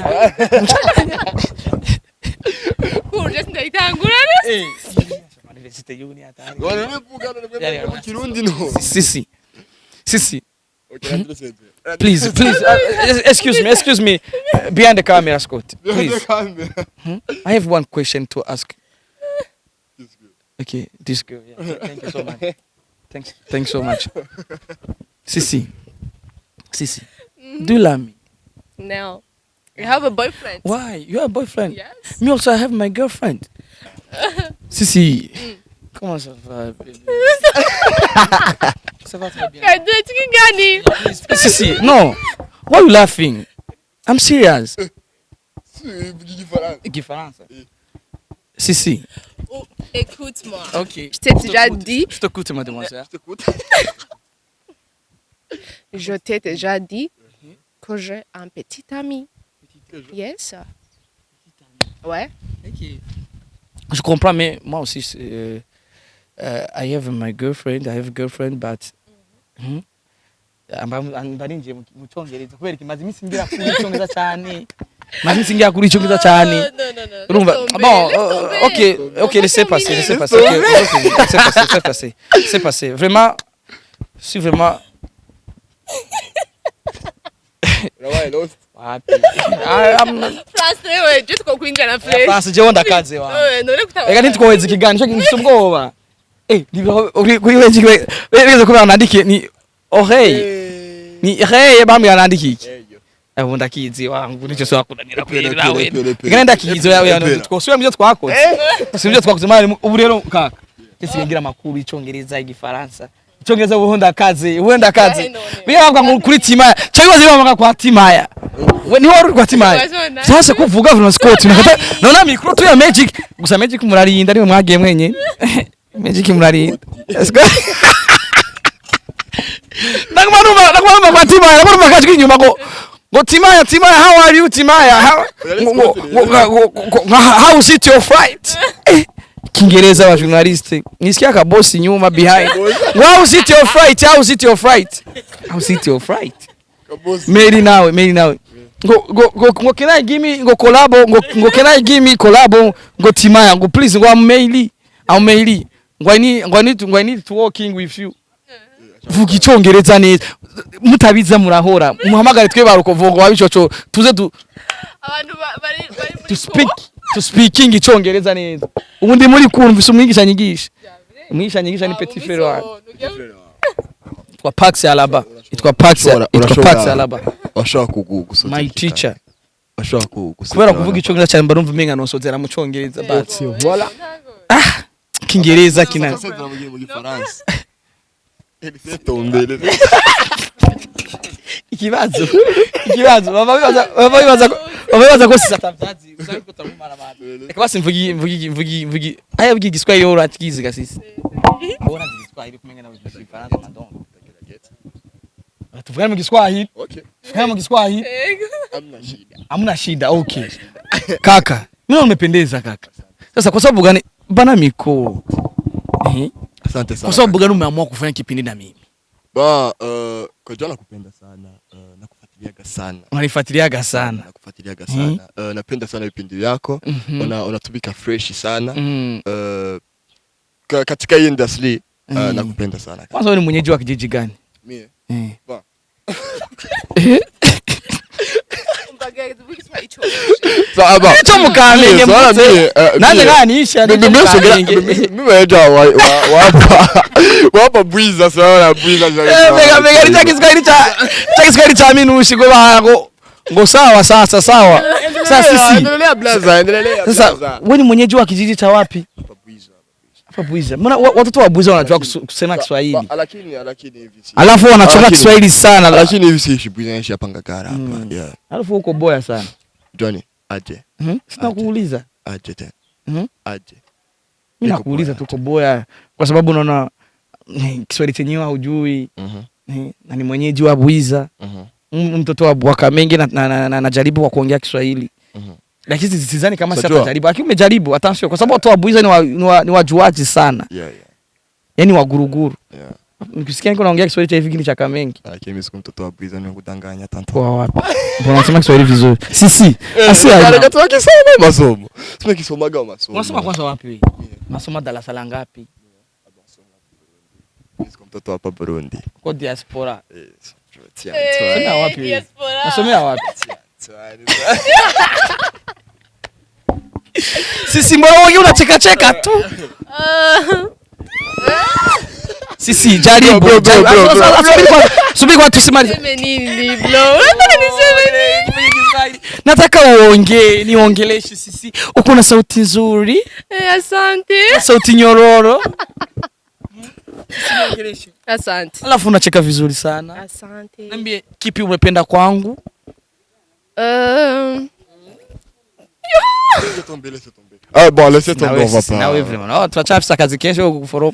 S3: Kuje sindayitangura.
S1: University yuni atari.
S2: Kirundi no.
S1: Sisi. Sisi. Please, please, excuse me, excuse me. Behind the camera, Scott. Please. I have one question to ask. Okay, this girl. Yeah. Thank you so much. Thanks, thanks so much. Sisi. Sisi. Do you love me?
S3: No. You have a boyfriend.
S1: Why? You have a boyfriend?
S3: Yes.
S1: Me also, I have my girlfriend. Sisi. Comment ça va, bébé? Ça va très bien.
S3: Gani.
S1: Sisi, no. Why you laughing? I'm serious. Igifaransa. Sisi.
S3: Oh, écoute-moi.
S1: Ok.
S3: Je t'ai déjà dit.
S1: Je t'écoute, mademoiselle.
S3: Je t'ai déjà dit que j'ai un petit ami. Yes. Ouais.
S1: Je comprends, mais moi aussi, I have my girlfriend, I have a girlfriend, but mba ninjiye mu cyongereza kubera imaze iminsi ngira kuri icyongereza cyane, maze iminsi ngira kuri icyongereza cyane.
S3: No, no, no.
S1: Urumva,
S3: Laisse tomber,
S1: bon,
S3: laisse tomber.
S1: Ok,
S3: On va
S1: laissez passer,
S3: terminer.
S1: laissez passer, ok, ok, laissez passer, laissez passer, laissez passer. Vraiment, je suis vraiment happy.
S3: France, wewe, je twokwinjira na fresh.
S1: France, jewe ndakaze wa.
S3: Wewe, none kutaba.
S1: Reka ntitwoheze ikiganiro cyo gifite ubwoba. Kuri wewe bigeze kubera nandikiye ni oreille. Ni hey bambwira nandikiye iki? Ubu ndakizi wangu nicyo so kunanira
S2: Epera,
S1: kwera we.
S2: epera, epera.
S1: Reka ndakizi yawe
S2: Epera.
S1: twosubira mu byo twakoze. Si ibyo twakoze mari ubu rero kaka. Ese ngira amakuru icyongereza, igifaransa. Icyongereza ubu ndakaze, ubu ndakaze.
S3: None.
S1: Biyavuga ngo kuri Timaya. Cyo bibaza bamanga kwa Timaya. We niho wari uri kwa Timaya. Sasa kuvuga vraiment Scott nakata nona micro tu ya Magic gusa. Magic murarinda niwe mwagiye mwenye. Magic murarinda. Let's go. Nakuma kwa Timaya, nakuma kajwi inyuma ngo Timaya, Timaya, how are you, Timaya? How ngo how is it your flight? Kiingereza wa journaliste. Nisikia ka boss nyuma behind. How is it your flight? How is it your flight? How is it your flight? Mary nawe, Mary nawe. Ngo can I give me ngo collabo, ngo can I give me collabo ngo Timaya, ngo please, ngo I'm Maili. I'm Maili. Ngo I need to working with you. Vuga icyongereza neza. Mutabiza murahora. Muhamagare twe barukovuga wabicoco tuze tu
S3: Abantu bari muri
S1: to speak to speaking icyongereza neza. Ubu ndi muri cours, mfise umwigisha nyigisha. Umwigisha nyigisha ni petit frère wanjye. Itwa Pax Alaba. Itwa Pax, itwa Pax Alaba.
S2: Washobora kugusozera.
S1: My teacher.
S2: Washobora kugusozera.
S1: Kubera kuvuga icyongereza cyane mba numva umenga nosozera mu cyongereza, but
S2: Voilà.
S1: Kiingereza kina
S2: Sozera mu Gifaransa. Laissez tomber.
S1: Ikibazo baba bibaza Babaza ko sisi atavyazi, usanga ko turamumara abantu. Reka basi mvugi mvugi mvugi mvugi. Aya mvugi Igiswahili urakizi ga sisi. Wowe urazi Igiswahili kumenga nawe uzi Igifaransa madongo. Tuvugane mu Giswahili.
S2: Okay.
S1: Tuvugane mu Giswahili.
S2: Hamna shida.
S1: Hamna shida, okay. Kaka, mimi umependeza kaka. Sasa kwa sababu gani bana miko? Eh?
S2: Asante sana.
S1: Kwa sababu gani umeamua kufanya kipindi na mimi?
S2: Ba, kwa jana nakupenda sana, nakufuatiliaga sana.
S1: Unanifuatiliaga sana.
S2: Nakufuatiliaga sana. Napenda sana vipindi vyako. Unatumika fresh sana. Katika hii industry, nakupenda sana.
S1: Kwanza wewe ni mwenyeji wa kijiji gani?
S2: Mie.
S1: Eh.
S2: Ba.
S1: Eh?
S3: Umbagereza uvuga Igiswahili ico.
S2: Sawa.
S1: Ico mukamenge
S2: mse.
S1: mse. Nani nganisha?
S2: Mimi sogea mimi weja wa wa wapa wapa Bwiza sana Bwiza sana.
S1: Eh, mega mega ni cha Kiswahili cha Kiswahili cha minushi ngo bago. Ngo sawa sasa sawa. Sasa sisi.
S2: Endelea blaza, endelea
S1: Sasa
S2: blaza.
S1: wewe ni mwenyeji wa kijiji cha wapi?
S2: Hapa Bwiza.
S1: Hapa Bwiza. Mbona watoto wa Bwiza wanajua kusema Kiswahili?
S2: Lakini hivi si.
S1: Alafu wanachoka Kiswahili sana.
S2: Lakini hivi si Bwiza, naishi hapa Ngagara hapa. Yeah.
S1: Alafu uko boya sana.
S2: Johnny, aje.
S1: Sina kuuliza.
S2: Aje tena. Aje.
S1: Mimi
S2: Niko
S1: nakuuliza
S2: boya.
S1: tuko boya kwa sababu unaona Kiswahili chenyewe haujui. Na ni mwenyeji wa Bwiza. Mtoto wa Bwakamenge na najaribu kwa kuongea Kiswahili. Lakini sidhani kama sasa
S2: Sajua.
S1: atajaribu. Lakini umejaribu, attention, kwa sababu watu wa Bwiza ni wajuaji sana. Yaani waguruguru. Nikisikia niko naongea Kiswahili cha hivi kini cha Kamenge.
S2: Lakini mimi siku mtoto wa Bwiza ni kudanganya tanta.
S1: Kwa wapi? Mbona unasema Kiswahili vizuri? Sisi. Asi
S2: Asi
S1: aina.
S2: Tunakisoma masomo. Tunakisomaga masomo.
S1: Unasoma kwanza wapi wewe? Unasoma darasa la ngapi?
S2: Mimi siku mtoto hapa Burundi.
S1: Kwa diaspora.
S2: Eh,
S1: Nasomea wapi wewe? Nasomea wapi? Sisi mbona wewe unacheka cheka tu? Sisi jaribu.
S2: Bro, bro,
S1: Jaribu.
S2: bro, bro.
S1: Subiri kwanza. Subiri kwanza tusimalize.
S3: Niseme nini bro? Unataka niseme nini?
S1: Nataka uongee, niongeleshe sisi. Uko na sauti nzuri,
S3: Eh, asante.
S1: sauti nyororo.
S3: Asante.
S1: Alafu unacheka vizuri sana.
S3: Asante.
S1: Niambie kipi umependa kwangu?
S2: Laissez tomber, laissez tomber. Ah bon, laissez tomber, on va pas.
S1: Nawe vraiment. No, turacafisa akazi kenshi ko guforoma.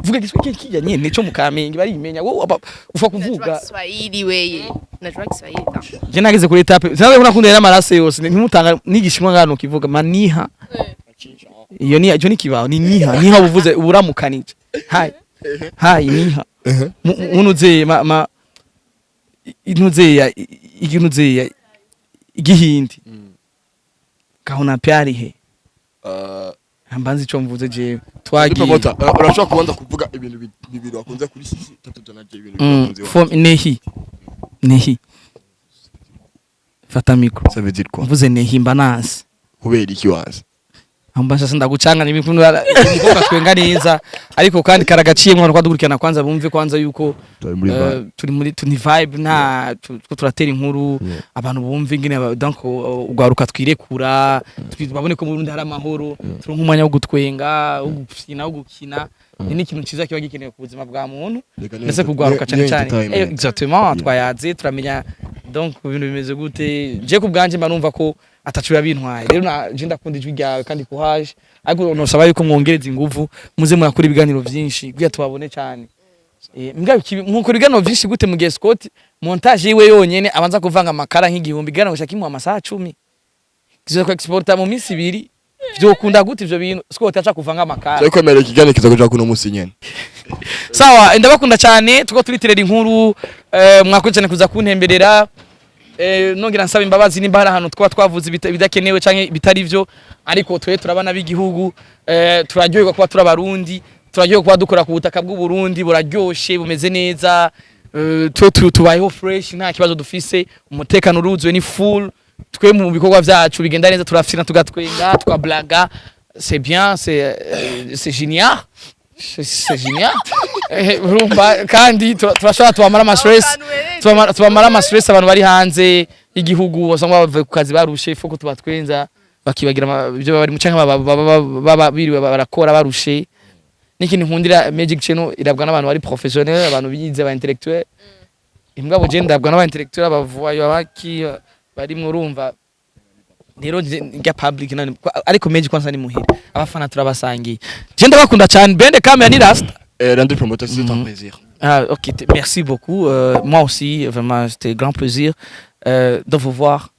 S1: Vuga Kiswahili kijya nyene nico mukamenge barimenya. Wowe ufa
S3: Najua
S1: kuvuga.
S3: Kiswahili weye. Najua Kiswahili ta.
S1: Je nageze kuri étape. Sinawe kuna n'amarase yose ntimutanga nigishimwa ngano kivuga maniha. Iyo ni icyo ni kibaho ni niha niha uvuze uramukanije. Hi. Hi niha. Unuze ma inuze ya inuze ya igihindi. Kahuna pyari he. Ambanzi ico mvuze jewe. Twagiye.
S2: Promoter, urashobora kubanza kuvuga ibintu bibiri wakunze kuri sisi, tatu jana je ibintu wakunze.
S1: Form nehi. Nehi. Fata micro.
S2: Ça veut dire quoi?
S1: Mvuze nehi mba nansi.
S2: Kubera iki wazi?
S1: Amba sasa ndagucanga n'imikundu umukobwa twenga neza ariko kandi karagaciye mwana kwadukurikirana kwanza bumve kwanza yuko
S2: Turi muri
S1: eh, turi muri tuni vibe nta two turatera inkuru
S2: Yeah.
S1: abantu bumve ingene donc ugwaruka twirekura babone ko mu Burundi hari amahoro, turonke umwanya wo gutwenga, wo gufyina, wo gukina. Ni n'ikintu ciza kiba gikenewe ku buzima bwa muntu ndetse kugwaruka cyane cyane. Exactement, twayaze turamenya donc ibintu bimeze gute. Je ku bwanje mba numva ko atacu biba bintwaye. Rero na je ndakunda ijwi ryawe kandi courage, ariko nosaba yuko mwongereza inguvu muze murakora ibiganiro vyinshi kugira tubabone cyane. Mbwa mukora ibiganiro vyinshi gute mu gihe Scott montage yiwe yonyene abanza kuvanga amakara nk'igihumbi, iganiro gushaka kimuha amasaha 10 kizoza ku exporta mu minsi 2, vyokunda gute ivyo bintu Scott aca kuvanga amakara?
S2: Cyari kwemera ikiganiro kiza kuja kuno musi nyene.
S1: Sawa, ndabakunda cyane, tuko turitirera inkuru. Mwakoze cyane kuza kuntemberera. Nongera nsaba imbabazi nimba hari ahantu twaba twavuze ibidakenewe canke bitari vyo, ariko twe turabana b'igihugu, turaryoherwa kuba turi abarundi, turaryoherwa kuba dukora ku butaka bw'u Burundi buraryoshe bumeze neza. Twe tubayeho fresh, nta kibazo dufise, umutekano uruzuye, ni full. Twe mu bikorwa vyacu bigenda neza, turafyina, tugatwenga, tukablaga, c'est bien, c'est génial, c'est génial. Urumva kandi turashobora tubamara ama stress, tubamara ama stress abantu bari hanze y'igihugu basanga bavuye ku kazi barushe, fuko tubatwenza bakibagira ibyo baba barimo canke baba biriwe barakora barushe. N'ikindi nkundira Magic Channel, irabwa n'abantu bari professionnel, abantu bize, ba intellectuel. Imbwa buje ndabwa n'aba intellectuel, abavuayo, abaki barimwo urumva. Rero njya public nani, ariko meji kwanza ni muhira, abafana turabasangiye, je ndabakunda cyane. Bende camera ni rasta.
S2: Landry Promoter, c'est un plaisir.
S1: Ah, ok, merci beaucoup. Moi aussi, vraiment, c'était un grand plaisir de vous voir,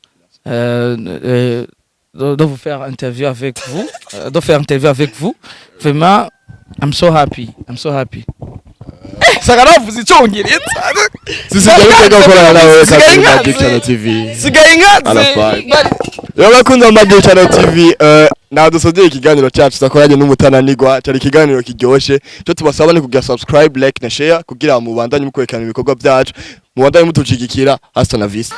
S1: de vous faire interview avec vous, de faire interview avec vous. Vraiment, I'm so happy. I'm so happy. Saka navuze icyongereza.
S2: Sisi byari gukorana nawe
S1: Sigaye
S2: kandi
S1: nkaze.
S2: Magic Channel TV.
S1: Sigaye nkaze.
S2: Ala. Rero bakunzi ba Magic Channel TV, ntabwo dusozeye ikiganiro cyacu twakoranye n'umutananigwa. Cyari ikiganiro kiryoshye. Icyo tubasaba ni kugira subscribe, like na share kugira mubandanye mukurikirana ibikorwa byacu, mubandanye mutushigikira. Hasta na vista.